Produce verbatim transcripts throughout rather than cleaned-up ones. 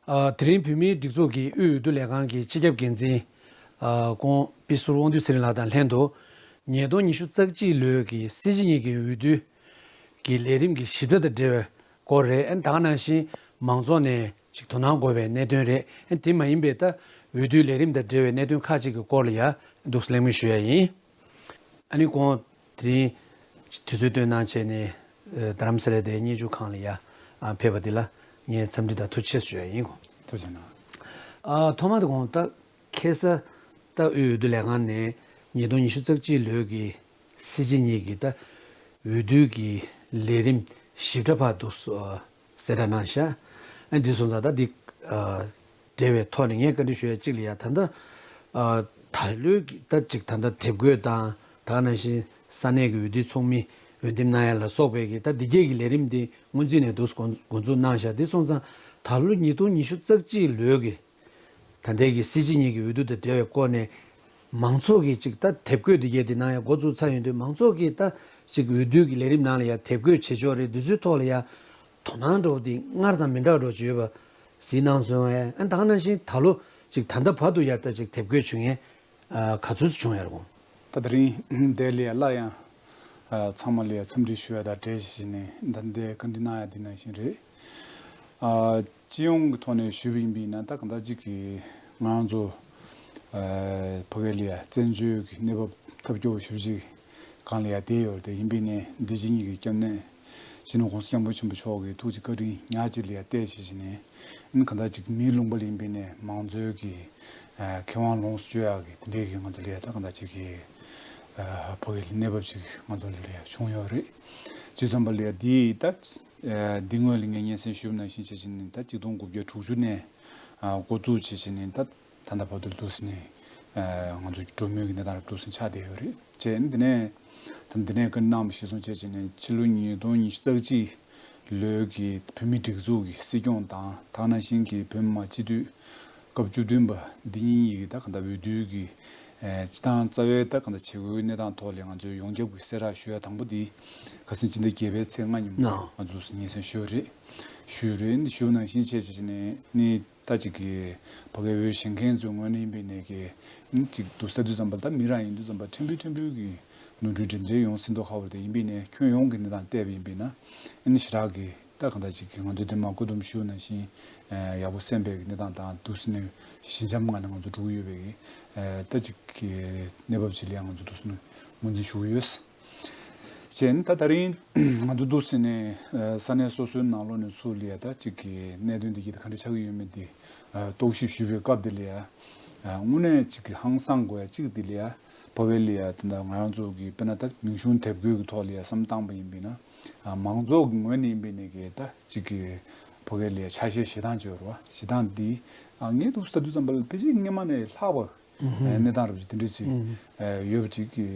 ཨ། དེ་རིང་བོད་མིའི་སྒྲིག་འཛུགས་ཀྱི་དབུས་འོས་བསྡུ་ལས་ཁང་གི་སྤྱི་ཁྱབ་འགན་འཛིན། ཨ། ཀོང་པི་ཟུར་དབང་འདུས་ཚེ་རིང་ལགས་དང་ལྷན་དུ། ཉིས་སྟོང་ཉི་ཤུ་རྩ་གཅིག་ལོའི་གི་སྲིད་སྤྱི་གཉིས་ཀྱི་འོས་བསྡུ་གི་ལས་རིམ་གྱི་ཞིབ་ཕྲ་དང་འབྲེལ་བའི་སྐོར་རེད། ཨ་ནི་ད་ག་ནང་བཞིན་མང་ཚོགས་ནས་ཅིག་དོ་སྣང་དགོས་པའི་གནད་དོན་རེད། ཨ་ནི་དེ་མ་ཡིན་པའི་ད་འོས་བསྡུའི་ལས་རིམ་དང་འབྲེལ་བའི་གནད་དོན་ཁག་ཅིག་གི་སྐོར་ལ་ཡ་འདུག་སེ་གླེང་མོལ་ཞུ་ཡ་ཡིན། ཨ་ནི་ཁོང་དེ་རིང་དུས་ཚོད་བཏོན་གནང་བྱས་ནས། ཨ། རྡ་རམ་ས་ལའི་དེ་བརྙས་བཅོས་ཁང་ལ་ཡ། ཨ། ཕེབས་པ་འདི་ལ་ངས་འཚམས་འདྲི་དང་ཐུགས་རྗེ་ཆེ་ཞུ་ཡ་ཡིན། ཁོང་ཐུགས་རྗེ་གནང་། ཨ། ཐོག་མར་དུ་ཁོང་ད་ཁ་སང་ད་དབུས་འོས་བསྡུ་ལས་ཁང་ནས་ཉིས་སྟོང་ཉི་ཤུ་རྩ་གཅིག་ལོའི་གི་སྲིད་སྤྱི་གཉིས་ཀྱི་ད་འོས་བསྡུ་གི་ལས་རིམ་ཞིབ་ཕྲ་ཕར་འདུག་སེ། ཨ། གསལ་བསྒྲགས་གནང་ཤག་ཨ། འདི་སོང་ཙང་ད་འདི། ཨ། འབྲེལ་བའི་ཐོག་ནས་ངས་བཀའ་འདྲི་ཞུ་ཡ་གཅིག་ལ་ཡ། ད་ལྟ། ཨ། ད་ལོའི་གི་ད་ཅིག་ད་ལྟ་དེབ་འགོད་དང་། ད་ག་ནང་བཞིན་ས་གནས་ཀྱི་འོས་བསྡུའི་ཚོགས་མི་འོས་འདེམས་གནང་ཡ་ལ་སོགས་པའི་གི་ད་འདི་གས་ཀྱི་ལས་རིམ་འདི་སྔོན་རྩིས་ནས་འདུག་སེ་འགོ་འཛུགས་གནང་ཤག་འདི་སོང་ཙང་ད་ལོ་ཉིས་སྟོང་ཉི་ཤུ་རྩ་གཅིག་ལོའི་གི་ད་ལྟའི་གི་སྲིད་སྤྱི་གཉིས་ཀྱི་འོས་བསྡུ་དང་འབྲེལ་བའི་སྐོར་ནས། མང་ཚོགས་ཀྱིས་ཅིག་ད་དེབ་འགོད་འདི་གས་འདི་གནང་ཡ་འགོ་བཙུགས་ཚར་ཡོང་དུས། མང་ཚོགས་ཀྱིས་ད་ཅིག་འོས་བསྡུ་གི་ལས་རིམ་ནང་ལ་ཡ་དེབ་འགོད་བྱེད་ཕྱོགས་རེད། འདི་ཚོའི་ཐོག་ལ་ཡ་དོ་སྣང་འདྲ་བོ་འདི་སྔར་དང་མི་འདྲ་བ་འདྲ་བོ་ཅིག་ཡོད་པ་གཟིགས་གནང་སོང་ངས། ཨ། ད་ག་ནང་བཞིན་ད་ལོ་ཅིག་ད་ལྟ་བར་དུ་ཡ་ད་ཅིག་དེབ་འགོད་བྱུང་མཁན། ཨ། ག་ཚོད་ཅིག་བྱུང་ཡོད་རེད་ཁོང་། ད་དེ་རིང་འདི་ལ་ཡ་སླར་ཡང་། ཨ། ཚང་མ་ལ་ཡ་འཚམས་འདྲི་ཞུ་ཡ་དང་འབྲེལ་བྱས་ནས་ད་ལྟའི་བཀའ་འདྲི་གནང་ཡ་འདི་ནང་བཞིན་རེད། ཨ། སྤྱི་ཡོངས་ཀྱི་ཐོག་ནས་ཞུས་པ་ཡིན་པ་ཡིན་ན། ད་གང་ལྟར་ཅིག་གི་ང་རང་ཚོ། ཨ། ཕ་གི་ལ་ཡ་བཙན་བྱོལ་གྱི་གནས་བབ་ཐབས་སྐྱོ་པོ་ཞེ་པོ་ཅིག་སྒང་ལ་ཡ་བསྡད་ཡོད་རེད། དེ་ཡིན་པ་ཡིན་ནའི་འདི་ཕྱི་གཉིས་ཀྱི་སྐྱབས་གནས་སྤྱི་ནོར་༸གོང་ས་༸སྐྱབས་མགོན་ཆེན་པོ་མཆོག་གི་ཐུགས་ཀྱི་བཀའ་དྲིན་ཉག་གཅིག་ལ་ཡ་བལྟས་བྱས་བྱས་ནས། ཨ་ནི་གང་ལྟར་ཅིག་མིའི་ལུང་པ་ལ་ཡིན་པ་ཡིན་ནའི་མང་གཙོའི་གི། ཨ། ཁེ་དབང་ལོངས་སུ་སྤྱོད་ཡག་གི་དེ་འདྲའི་གི་ང་ཚོ་ལ་ཡ་ད་གང་ལྟར་ཅིག་གི། ཨ། ཕ་གི་ལ་གནས་བབ་ཅིག་ང་ཚོ་ལ་ཡ་བྱུང་ཡོད་རེད། བྱས་ཙང་པ་ལ་ཡ་འདི་ད། ཨ། འདི་སྔོན་ལ་ངས་སྙན་སེང་ཞུས་པ་ནང་བཞིན་བྱས་བྱས་ནས་ད་གཅིག་སྟོང་དགུ་བརྒྱ་དྲུག་ཅུ་ནས། ཨ། འགོ་འཛུགས་བྱས་བྱས་ནས་ད་ད་ལྟ་བར་དུ་འདུག་སེ་ནས། ཨ། ང་ཚོ་འགྲོ་མུས་ཀྱི་གནས་སྟངས་རེད། འདུག་སེ་ཆགས་བསྡད་ཡོད་རེད། བྱས་ནས་འདི་ནས་ད་འདི་ནས་བཀའ་གནང་བ་གཞིར་བཟུང་བྱས་བྱས་ནས་ཕྱི་ལོ་ཉིས་སྟོང་ཉི་ཤུ་རྩ་གཅིག་ལོའི་གི་བོད་མིའི་སྒྲིག་འཛུགས་ཀྱི་སྲིད་སྐྱོང་དང་། ད་ག་ནང་བཞིན་གྱི་བོད་མི་མང་སྤྱི་འཐུས་སྐབས་བཅུ་བདུན་པ་འདི་གཉིས་ཀྱི་ད་གང་ལྟར་འོས་བསྡུའི་གི། ཨ། སྤྱིར་བཏང་རྩ་བའི་ད་གང་ལྟར་བྱེད་སྒོའི་གནས་སྟངས་ཐོག་ལ་ང་ཚོས་ཡོངས་ཁྱབ་ཀྱི་གསལ་བསྒྲགས་ཞུ་ཡ་དང་པོ་འདི་ཁ་སང་སྤྱི་ཟླ་བརྒྱད་པའི་ཚེས་ལྔ་ཉིན་མོ་ང་ཚོས་སྙན་སེང་ཞུས་རེད། ཞུས་རེད། ཞུས་པ་ནང་བཞིན་བྱས་བྱས་ནས་ནི། ད་ཅིག་གི་ཕ་གིའི་འོས་གཞན་མཁན་ཚོའི་ངོས་ནས་ཡིན་པ་ཡིན་ནའི་གི། ཨ། ཅིག་འདུག་སེ་ལྟ་དུས་ཙམ་པ་ལ། ད་མི་རང་ཡིན་དུས་ཙམ་པ་ཕྲན་བུ་ཕྲན་བུ་གི་ནོར་འཁྲུལ་འདྲ་འདྲ་ཡོང་སྲིད་མདོག་ཁ་པོ་རེད། དེ་ཡིན་པ་ཡིན་ནའི་ཁྱོན་ཡོངས་ཀྱི་གནས་སྟངས་བལྟས་པ་ཡིན་པ་ཡིན་ན། ཨ་ནི་ཞེ་དྲག་གི་ད་གང་ལྟར་ཅིག་གི་ང་ཚོས་དེ་མ་བཀོད་འདོམས་ཞུས་པ་ནང་བཞིན། ཨ། ཡག་པོ་སེམས་པའི་གི་གནས་སྟངས་དང་། འདུག་སེ་ནས་ཞི་འཇམ་ངང་ནས་ང་ཚོ་འགྲོ་གི་ཡོད་པའི་གི། ཨ། ད་ཅིག་གི་གནས་བབ་ཅིག་ལ་ཡང་ང་ཚོ་འདུག་སེ་ནས་ངོས་འཛིན་ཞུ་གི་ཡོད། བྱས་ནས་ད་དེ་རིང་ང་ཚོ་འདུག་སེ་ནས། ཨ། ས་གནས་སོ་སོའི་ནང་ལོགས་ནས་ཚུར་ལ་ཡ་ད་ཅིག་གི་གནད་དོན་འདི་གི་ད་ག་འདྲ་ཆགས་ཀྱི་ཡོད་མེད་འདི། ཨ། རྟོག་ཞིབ་ཞུ་བའི་སྐབས་འདི་ལ་ཡ། ཨ། དངོས་གནས་ཅིག་གི་ཧང་སངས་དགོས་ཡ་གཅིག་འདི་ལ་ཡ། ཕ་གི་ལ་ཡ་ད་ལྟ་ང་རང་ཚོ་གི་དཔེར་ན་ད་མིང་གཞུང་དེབ་འགོད་ཀྱི་ཐོག་ལ་ཡ་བསམ་བཏང་པ་ཡིན་པ་ཡིན་ན། ཨ། མང་ཚོགས་ཀྱི་ངོས་ནས་ཡིན་པ་ཡིན་ནའི་གི་ད་ཅིག་གི་ཕ་གི་ལ་ཡ་ཆ་ཤས་བཞེས་སྟངས་ཅིག་ཡོད་རེད་པ། བཞེས་སྟངས་འདི། ཨ། ངས་འདུག་སེ་ལྟ་དུས་ཙམ་པ་ལ་ཕལ་ཆེར་སྔོན་མ་ནས་ལྷག་པ། ཨ། གནས་སྟངས་རབ་ཅིག་དེ་འདྲ་ཅིག་ཨ། ཡོད་པ་ཅིག་གི།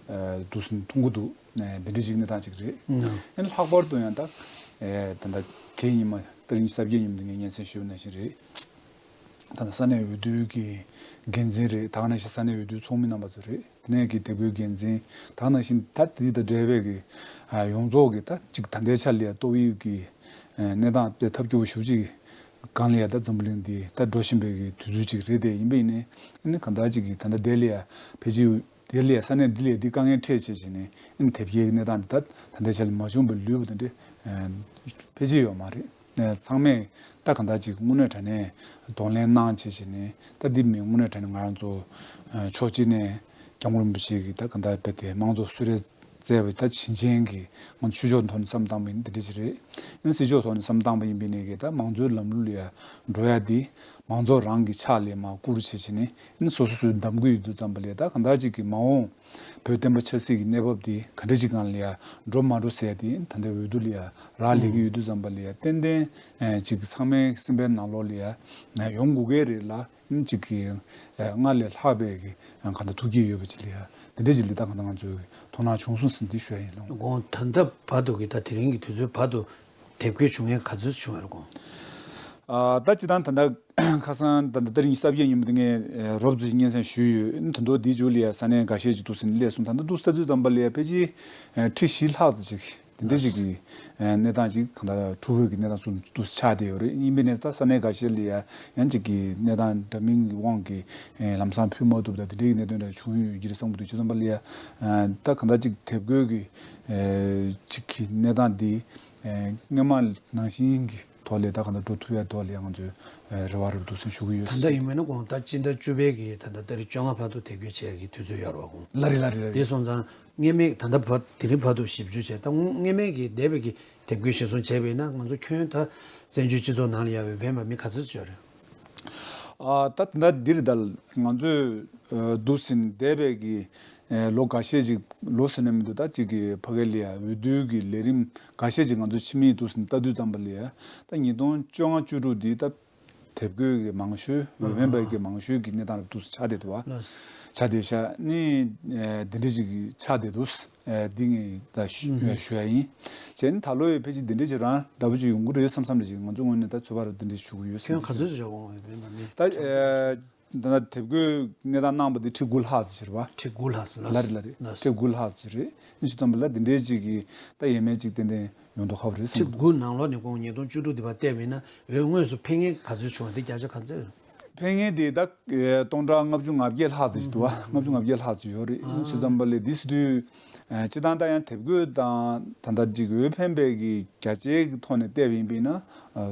ཨ། འདུག་སེ་མཐོང་གི་འདུག་ཨ། དེ་འདྲ་ཅིག་གནས་སྟངས་ཅིག་རེད། ཨ། ཨ་ནི་ལྷག་པར་དུ་ཡང་ད། ཨ། ད་ལྟ་ག་ཉིན་མ་ད་རིང་གཟའ་བརྒྱད་ཉིན་མོ་དེ་ངས་སྙན་སེང་ཞུས་པ་ནང་བཞིན་རེད། ད་ལྟ་ས་གནས་འོས་བསྡུའི་གི་འགན་འཛིན་རེད། ད་ག་ནང་བཞིན་ས་གནས་འོས་བསྡུའི་ཚོགས་མི་རྣམ་པ་ཚོ་རེད། དེ་ནས་གི་དེབ་འགོད་འགན་འཛིན། ད་ག་ནང་བཞིན་ད་དེ་དང་འབྲེལ་བའི་གི། ཨ། ཡོངས་རྫོགས་ཀྱི་ད་ཅིག་ད་ལྟའི་ཆ་ལ་ཡ་ཏོག་དབྱིབས་ཀྱི། ཨ། གནས་སྟངས་དཔེ་ཐབས་སྐྱོ་པོ་ཞེ་པོ་ཅིག་སྒང་ལ་ཡ་ད་འཛམ་བུ་གླིང་འདི་ད་འགྲོ་བཞིན་པའི་གི་དུས་ཚོད་ཅིག་རེད། དེ་ཡིན་པ་ཡིན་ནའི་ཨ་ནི་གང་ལྟར་ཅིག་གི་ད་ལྟ་དེ་ལ་ཡ་ཕལ་ཆེར་དེ་ལ་ཡ་ས་གནས་འདི་ལ་ཡ་འདི་དཀའ་ངལ་འཕྲད་བྱས་བྱས་ནས། ཨ་ནི་དེབ་སྐྱེལ་གྱི་གནས་སྟངས་འདི་ད་ད་ལྟའི་ཆ་ལ་མ་བྱུང་བའི་ལུས་པོ་དེ་འདྲ། ཨ། ཕལ་ཆེར་ཡོད་མ་རེད། ཨ། ཚང་མས་ད་གང་ལྟར་ཅིག་དངོས་གནས་དྲང་གནས་གདོང་ལེན་གནང་བྱས་བྱས་ནས། ད་འདི་མིན་དངོས་གནས་དྲང་གནས་ང་རང་ཚོ། ཨ། ཕྱོགས་གཅིག་ནས་སྐྱབས་མགོན་རིན་པོ་ཆེ་གིས་ད་གང་ལྟར་དཔེ་དེ་དམངས་གཙོ་གསོལ་རས་མཛད་པ་ད་བྱིན་ཅན་གྱི་ང་ཚོ་ཆོས་ཕྱོགས་ཐོག་ནས་བསམ་བཏང་བ་ཡིན་ན་འདི་འདྲ་ཅིག་རེད། ཨ་ནི་སྲིད་ཕྱོགས་ཐོག་ནས་བསམ་བཏང་བ་ཡིན་པ་ཡིན་ནའི་གི་ད་མང་གཙོའི་ལམ་ལུགས་ལ་ཡ་འགྲོ་ཡ་འདི་མང་ཚོགས་རང་གི་ཕྱག་ལ་མར་བསྐུར་བྱས་བྱས་ནས། ཨ་ནི་སོ་སོ་སོའི་འདེམས་ཀྱི་ཡོད་དུས་ཙམ་པ་ལ་ཡ་ད་གང་ལྟར་ཅིག་གི་མ་འོངས་བོད་བསྟན་པ་ཆབ་སྲིད་ཀྱི་གནས་བབ་འདི་ག་འདྲ་ཅིག་སྒང་ལ་ཡ་འགྲོ་མ་འགྲོ་ཟེར་ཡ་དེ་ད་ལྟའི་འོས་བསྡུ་ལ་ཡ་རག་ལས་ཀྱི་ཡོད་དུས་ཙམ་པ་ལ་ཡ་ཏན་ཏན་ཅིག་ཚང་མའི་སེམས་པའི་ནང་ལོགས་ལ་ཡ་ཡོང་དགོས་ཀྱི་རེད་ལ། ཨ་ནི་ཅིག་གི་སྔར་ལས་ལྷག་པའི་གི་གང་ལྟར་ཐུགས་བསྐྱེད་ཡོད་པ་ཅིག་ལ་ཡ་དེ་འདྲ་ཅིག་ལ་ད་གང་ལྟར་ང་ཚོའི་དོ་སྣང་བྱུང་སོང་ཟེར་འདི་ཞུ་ཡ་ཡིན། ལགས་འོང་། ད་ལྟ་བར་དུ་གི་ད་དེ་རིང་གི་དུས་ཚོད་བར་དུ་དེབ་སྐྱེལ་བྱུང་མཁན་ག་ཚོད་བྱུང་ཡོད་རེད་ཁོང་། ཨ། ད་སྤྱིར་བཏང་ད་ལྟ་ཁ་སང་ད་ལྟ་ད་རིང་གཟའ་བརྒྱད་ཉིན་མོ་དེ་ངས་རོབ་ཙམ་སྙན་སེང་ཞུས་ཡོད། ད་དུང་དེའི་མཇུག་ལ་ཡ་ས་གནས་འགའ་ཤས་ཅིག་འདུག་སེ་ནས་སླེབས་སོང་། ད་ལྟ་འདུག་སེ་ལྟ་དུས་ཙམ་པ་ལ་ཡ་ཕལ་ཆེར་ཁྲི་བཞི་ལྷག་ཙམ་ཅིག་ འདི་འདྲ་ཞིག་གི་གནས་སྟངས་ཤིག་གང་ལྟར་འཁྲུག་པོའི་གི་གནས་སྟངས་སུ་འདུག་ཆགས་བསྡད་ཡོད་རེད། ཡིན་པའི་ནས་ད་ས་གནས་འགའ་ཤས་ལ་ཡ་ཡང་ཅིག་གི་གནས་སྟངས་འདྲ་མིན་གྱི་དབང་གིས་ལམ་སང་ཕུལ་མ་ཐུབ་ད་དེ་འདྲའི་གནད་དོན་འདྲ་བྱུང་ཡོད་ཀྱི་རེད་བསམ་གྱི་འདུག་བྱས་ཙང་པ་ལ་ཡ་ད་གང་ལྟར་ཅིག་དེབ་འགོད་ཀྱི་ཅིག་གི་གནས་སྟངས་འདི་སྔོན་མ་ནང་བཞིན་གྱི་ཐོག་ལས་ད་གང་ལྟར་འགྲོ་ཐུབ་ཡ་ཐོག་ལ་ཡ་ང་ཚོས་རེ་བ་རེ་བ་འདུག་སེ་ཞུ་གི་ཡོད། ད་ལྟ་ཡིན་མིན་ན་དགོངས་ད་སྤྱི་ཟླ་བཅུ་པའི་གི་ད་ལྟ་ཏ་རིག་བཅོ་ལྔ་བར་དུ་དེབ་སྐྱེལ་བྱེད་ཡ་གི་དུས་ཚོད་ཡོད་རེད་བ་དགོངས། ལ་རེད་ལ་རེད་ལ་དེ་རེད། སོང་ཙང་སྔོན་མའི་ད་ལྟ་བར་དེ་རིང་བར་དུ་ཞིབ་འཇུག་བྱས་ད་སྔོན་སྔོན་མའི་གི་འདས་པའི་གི་དེབ་སྐྱེལ་གཞིར་བཟུང་བྱས་པ་ཡིན་ན་ང་ཚོ་ཁྱོན་ད་བཙན་བྱོལ་སྤྱི་ཚོགས་ནང་ལ་ཡ་འོས་འཕེན་པ་མི་ག་ཚོད་ཅིག་ཡོད་རེད། ཨ་ད་ད་འདིར་ད་ང་ཚོས་འདུག་སེ་འདས་པའི་གི་ལོ་འགའ་ཤས་ཅིག་ལོ་ཟེར་ན་མི་འདུག་ད་ཅིག་གི་ཕ་གི་ལ་ཡ་འོས་བསྡུ་གི་ལས་རིམ་འགའ་ཤས་ཅིག་ང་ཚོ་ཕྱི་མིག་འདུག་སེ་ལྟ་དུས་ཙམ་པ་ལ་ཡ་ད་ཉིས་སྟོང་བཅོ་ལྔ་བཅུ་དྲུག་འདི་ད་དེབ་འགོད་ཀྱི་མང་ཤོས་འོས་འཕེན་པའི་གི་མང་ཤོས་ཀྱི་གནས་སྟངས་ལ་འདུག་སེ་ཆགས་བསྡད་འདུག་བ། ལགས། ཆགས་བསྡད་ཤག་ནི་འདི་འདྲ་ཅིག་ཆགས་བསྡད་འདུག་འདི་ངས་ད་ཞུ་ཞུ་ཡ་ཡིན། བྱས་ནས་ད་ལོ་ཡི་ཕལ་ཆེར་འདི་འདྲ་ཅིག་རང་འདྲ་པོ་ཅིག་ཡོང་གི་རེད་བསམ་བསམ་རེ་ཅིག་ང་ཚོ་ངོས་ནས་ད་ཚོད་དཔག་རེ་འདི་འདྲ་ཞུ་གི་ཡོད། ཁྱོན་ག་ཚོད་ཅིག་ཡོང་གི་ཡོད་དེ་མ་ནི། ད་ད་ལྟ་དེབ་འགོད་གནས་སྟངས་གནང་པ་འདི་ཁྲི་དགུ་ལྷག་ཙམ་ཞིག་རེད་བ། ཁྲི་དགུ་ལྷག་ཙམ་ལ་རེད་ལ་རེད། ཁྲི་དགུ་ལྷག་ཙམ་ཞིག་རེད། ཨ་ནི་ཞུ་ཙམ་པ་ལ་འདི་འདྲའི་ཅིག་གི་ད་ཡས་མས་ཅིག་ཏན་ཏན་ཡོང་མདོག་ཁ་པོ་རེད་བསམ་གྱི་འདུག་ཁྲི་དགུ་ནང་ལོགས་ནས་ཁོང་ཉིས་སྟོང་བཅུ་དྲུག་འདི་བར་བལྟས་པ་ཡིན་ན་འོས་དངོས་སུ་ཕེབས་མཁན་ག་ཚོད་བྱུང་བ་འདི་བརྒྱ་ཆ་ག་ཚོད། ཕེབས་མཁན་དེ་ད་སྟོང་ཕྲག་ལྔ་བཅུ་ང་བརྒྱད་ལྷག་ཙམ་ཞིག་འདུག་བ། ལྔ་བཅུ་ང་བརྒྱད་ལྷག་ཙམ་ཡོད་རེད། ཨ་ནི་ཞུ་ཙམ་པ་ལ་འདི་སྲིད་དུས་སྤྱི་བཏང་ད་ཡང་དེབ་འགོད་དང་ད་ལྟ་ཅིག་འོས་འཕེན་པའི་གི་བརྒྱ་ཆའི་གི་ཐོག་ནས་བལྟས་པ་ཡིན་པས་ན་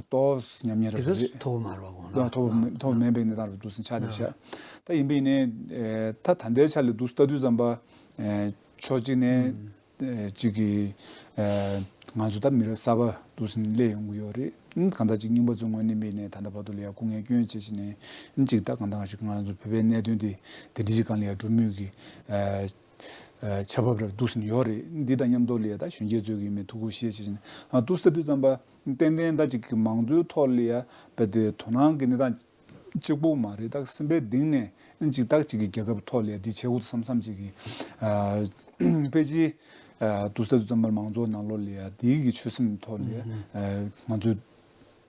ཏོག་ཙམ་ཉམས་ཉེས་རེད་པ་རེད། ཐོབ་མ་རེད་བ་གོང་ལ། ཐོབ་ཐོབ་མེད་པའི་གནས་སྟངས་རེད་འདུག་སེ་ཆགས་བསྡད་ཤག་ད་ཡིན་པས་ནས་ད་ད་ལྟའི་ཆ་ལ་འདུག་ལྟ་དུས་ཙམ་པ་ཕྱོགས་གཅིག་ནས་ཅིག་གི་ང་ཚོ་ད་མི་རབས་གསར་པ་འདུག་སེ་སླེབས་ཡོང་གི་ཡོད་རེད། གང་ལྟར་ཅིག་རྙིང་པ་ཚོའི་ངོས་ནས་མིན་ནས་ད་ལྟ་བར་དུ་ལ་ཡ་སྐུ་ངལ་བསྐྱོན་བྱས་ཤིང་ནས་ཅིག་ད་གང་ལྟར་ཅིག་ང་ཚོ་བོད་པའི་གནད་དོན་དེ་དེ་འདྲ་ཞིག་སྒང་ལ་ཡ་འགྲོ་མུས་ཀྱི་ཆ་བབ་རབ་འདུག་སེ་ཡོད་རེད། འདི་དང་མཉམ་དུ་ལ་ཡ་ད་གཞོན་སྐྱེས་ཚོས་ཀྱི་མི་ཐུགས་ཁུར་བཞེས་བྱས་ཤིང་ནས་འདུག་ལྟ་དུས་ཙམ་པ་ཏན་ཏན་ད་ཅིག་གི་མང་གཙོའི་ཐོག་ལ་ཡ་བས་དེ་དོ་སྣང་གི་གནས་སྟངས་གཅིག་པུ་མ་རེད། ད་སེམས་པའི་གཏིང་ནས་ཨ་ནི་ཅིག་ད་ཅིག་གི་རྒྱལ་ཁབ་ཐོག་ལ་འདི་བྱེད་དགོས་འདུག་བསམ་བསམ་ཅིག་གི་ཨ་ཕལ་ཆེར་ཨ་འདུག་ལྟ་དུས་ཙམ་པར་མང་ཚོགས་ནང་ལོགས་ལ་ཡ་འདི་གི་ཆོད་སེམས་ཐོག་ལ་ཡ་ཨ་ང་ཚོས་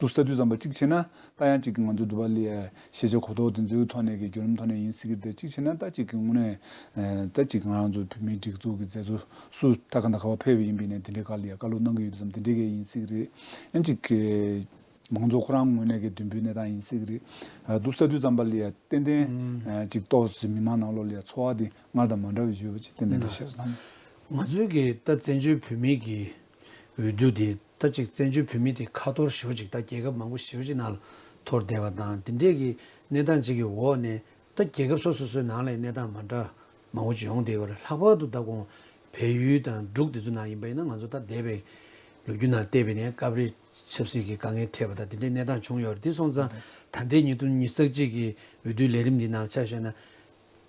འདུག་ལྟ་དུས་ཙམ་པར་གཅིག་བྱས་ན་ད་ཡང་ཅིག་གི་ང་ཚོ་འདུག་པ་ལ་ཡ་ཤེས་བྱ་གོ་རྟོགས་དེ་ཚོའི་ཐོག་ནས་ཀྱི་བརྒྱུད་ལམ་ཐོག་ནས་ཡིན་སྲིད་ཀྱི་རེད། གཅིག་བྱས་ན་ད་ཅིག་གི་དངོས་གནས་ཨ་ད་ཅིག་ང་རང་ཚོ་བོད་མིའི་སྒྲིག་འཛུགས་ཀྱི་མཛད་གཙོ་སུ་ད་ག་ན་ག་བ་ཕེབས་པ་ཡིན་པའི་ནས་དེ་འདྲའི་སྒང་ལ་ཡ་བཀའ་སློབ་གནང་གི་ཡོད་དུས་ཙམ་དེ་འདྲའི་གི་ཡིན་སྲིད་ཀྱི་རེད། ཡང་ཅིག་གི་མང་ཚོགས་ཁོ་རང་ངོས་ནས་ཀྱི་མདུན་སྤོས་གནས་སྟངས་ཡིན་སྲིད་ཀྱི་རེད། ཨ་འདུག་ལྟ་དུས་ཙམ་པ་ལ་ཡ་ཏན་ཏན་ཨ་ཅིག་ཏོག་ཙམ་མི་མང་ནང་ལོགས་ལ་ཡ་ཚོར་བ་དེ་སྔར་དང་མ་འདྲ་བའི་ཡོད་པ་ཅིག་ཏན་ཏན་རེད་ཤག་ང་ཚོའི་གི་ད་བཙན་བྱོལ་བོད་མིའི་གི་འོས་བསྡུ་དེ་ད་ཅིག་བཙན་བྱོལ་བོད་མི་དེ་ཁ་ཐོར་ཞེ་པོ་ཅིག་ད་རྒྱལ་ཁབ་མང་པོ་ཞེ་པོ་ཅིག་ནང་ལ་ཐོར་བསྡད་པ་དང་དེ་འདྲས་ཀྱི་གནས་སྟངས་ཅིག་གི་འོག་ནས། ད་རྒྱལ་ཁབ་སོ་སོ་སོའི་ནང་ལ་གནས་སྟངས་མ་འདྲ་མང་པོ་ཅིག་ཡོང་བསྡད་ཡོད་རེད། ལྷག་པར་དུ་ད་དགོངས་བལ་ཡུལ་དང་འབྲུག་དེ་ཚོ་ནང་ཡིན་པ་ཡིན་ན་ང་ཚོ་ད་འདས་པའི་ལོ་རྒྱུས་ནང་བལྟས་པ་ཡིན་ན་སྐབས་རེ་ཆབ་སྲིད་ཀྱི་དཀའ་ངལ་འཕྲད་པ་དང་དེ་འདྲའི་གནས་སྟངས་བྱུང་ཡོད་རེད། དེ་སོང་ཙང་ད་ལྟའི་ཉིས་སྟོང་ཉི་ཤུ་རྩ་གཅིག་གི་འོས་བསྡུའི་ལས་རིམ་འདི་ནང་ཆ་བཞག་ན་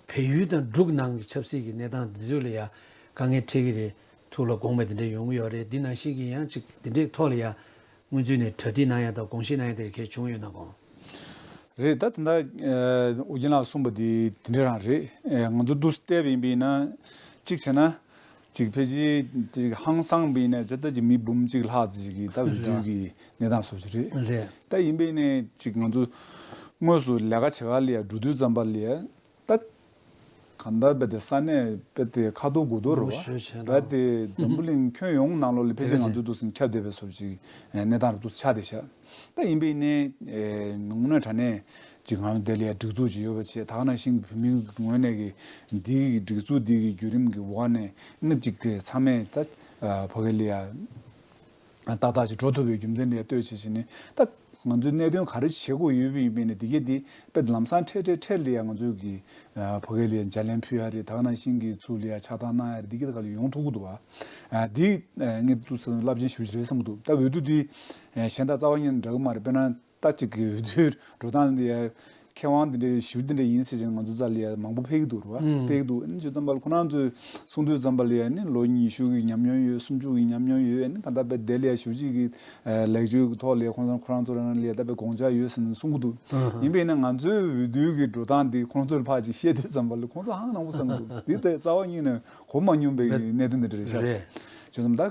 བལ་ཡུལ་དང་འབྲུག་ནང་གི་ཆབ་སྲིད་ཀྱི་གནས་སྟངས་འདི་ཚོ་ལ་ཡ་དཀའ་ངལ་འཕྲད་ཀྱི་རེད། ཐུགས་ལ་དགོངས་པ་དེ་འདྲ་ཡོང་གི་ཡོད་རེད། འདི་ནང་བཞིན་གྱི་ཡང་ཅིག་དེ་འདྲའི་ཐོག་ལ་ཡ་སྔོན་ཚུད་ནས་གྲ་སྒྲིག་གནང་ཡ་དང་དགོངས་བཞེས་གནང་ཡ་དེ་གལ་བྱུང་ཡོད་ན་དགོངས། རེད། ད་ད་ལྟ་ཨོ་རྒྱན་ལགས་གསུངས་པ་འདི་དེ་འདྲ་རང་རེད། ང་ཚོ་འདུག་བལྟས་པ་ཡིན་པས་ན་གཅིག་བྱས་ན་གཅིག་ཕལ་ཆེར་གཅིག་ཧང་སངས་པ་ཡིན་ན་ཇི་ལྟ་ཅིག་མི་འབུམ་གཅིག་ལྷག་ཙམ་ཞིག་གིས་ད་འོས་བསྡུ་གི་གནས་སྟངས་སོགས་ཅིག་རེད། རེད། ད་ཡིན་པས་ནས་གཅིག་ང་ཚོ་དངོས་སུ་ལས་ཀ་བྱེད་ག་ལ་ཡ་འགྲོ་དུས་ཙམ་པ་ལ་ཡ། ད་གང་ལྟར་རྦད་དེ་ས་གནས་རྦད་དེ་ཁ་ཐོར་དགུ་ཐོར་རེད་བ། རྦད་དེ་འཛམ་བུ་གླིང་ཁྱོན་ཡོངས་ནང་ལོགས་ལ་ཕལ་ཆེར་ང་ཚོ་འདུག་སེ་ཁྱབ་བསྡད་པའི་བཟོ་ཅིག་གནས་སྟངས་རེད་འདུག་ཆགས་བསྡད་ཤག་ད་ཡིན་པས་ནས་དངོས་གནས་དྲང་གནས་ཅིག་ང་ཚོ་འདི་ལ་ཡ་སྒྲིག་འཛུགས་ཅིག་ཡོད་པ་བྱས། ད་ག་ནང་བཞིན་བོད་མིའི་ངོས་ནས་ཀྱི་འདི་གི་སྒྲིག་འཛུགས་འདི་གི་བརྒྱུད་རིམ་གྱི་འོག་ནས་ནི་ཅིག་གི་ཚང་མས་ད་ཕ་གི་ལ་ཡ། ཏག་ཏག་ཅིག་འགྲོ་ཐུབ་པའི་རྒྱུ་མཚན་ལ་ལྟོས་བྱས་བྱས་ནས་ད་ང་ཚོའི་གནད་དོན་ག་རེ་བྱེད་དགོས་ཡོད་པ་ཡིན་པས་ནས་འདི་གས་འདི་དཔེ་ལམ་སང་འཕྲལ་འཕྲལ་འཕྲལ་ལ་ཡང་ང་ཚོའི་གི་ཕ་གི་ལ་ལྗགས་ལན་ཕུལ་ཡ་རེད། ད་ག་ནང་བཞིན་གི་ཚུར་ལ་ཡ་ཕྱག་བཏང་གནང་ཡ་རེད། འདི་གས་ད་ག་ལ་ཡོང་ཐུབ་ཀྱི་འདུག་བ། འདི་ངས་ཏོག་ཙམ་རླབས་ཆེན་ཞེ་པོ་ཅིག་རེད་བསམ་གྱི་འདུག་ད་འོས་བསྡུ་འདི་གཞན་དག་རྩ་བ་ཉིད་ནས་འདྲ་གི་མ་རེད། དཔེར་ན། ད་ཅིག་གི་འོས་བསྡུའི་འགྲོ་སྟངས་འདི་ཡ་མཁས་དབང་འདི་འདྲའི་ཞུ་འདི་འདྲ་ཡིན་ཟེར་བྱས་ང་ཚོ་རྩ་ལ་ཡ་མང་པོ་ཕེབས་ཀྱི་འདུག་རེད་བ། ཕེབས་ཀྱི་འདུག་ཨ་ནི་བྱས་ཙམ་པ་ལ་ཁོ་རང་ཚོས་གསུང་དུས་ཙམ་པ་ལ་ཡ་ནི་ལོ་ཉི་ཤུ་གི་ཉམས་མྱོང་ཡོད། སུམ་ཅུ་གི་ཉམས་མྱོང་ཡོད། ཨ་ནི་ད་ལྟ་དཔེ་དེ་ལ་ཡ་ཞུ་ཅིག་གི་ལེགས་བཅོས་ཀྱི་ཐོག་ལ་ཁོང་ཚོ་ཁོ་རང་ཚོ་རང་ལ་ཡ་ད་དཔེ་དགོངས་འཆར་ཡོད་ཟེར་ནས་གསུང་གི་འདུག་ཡིན་པས་ན་ང་ཚོའི་འོས་བསྡུའི་གི་འགྲོ་སྟངས་འདི་ཁོང་ཚོར་ཕར་ཅིག་བཤད་དུས་ཙམ་པ་ལ་ཁོང་ཚོ་ཧང་སངས་པོ་བསམ་གི་འདུག་འདི་ལྟ་རྩ་བ་ཉིད་ནས་གོ་མ་མྱོང་པའི་གནད་དོན་འདི་འདྲ་རེད་ཤག་བྱས་ཙང་ད།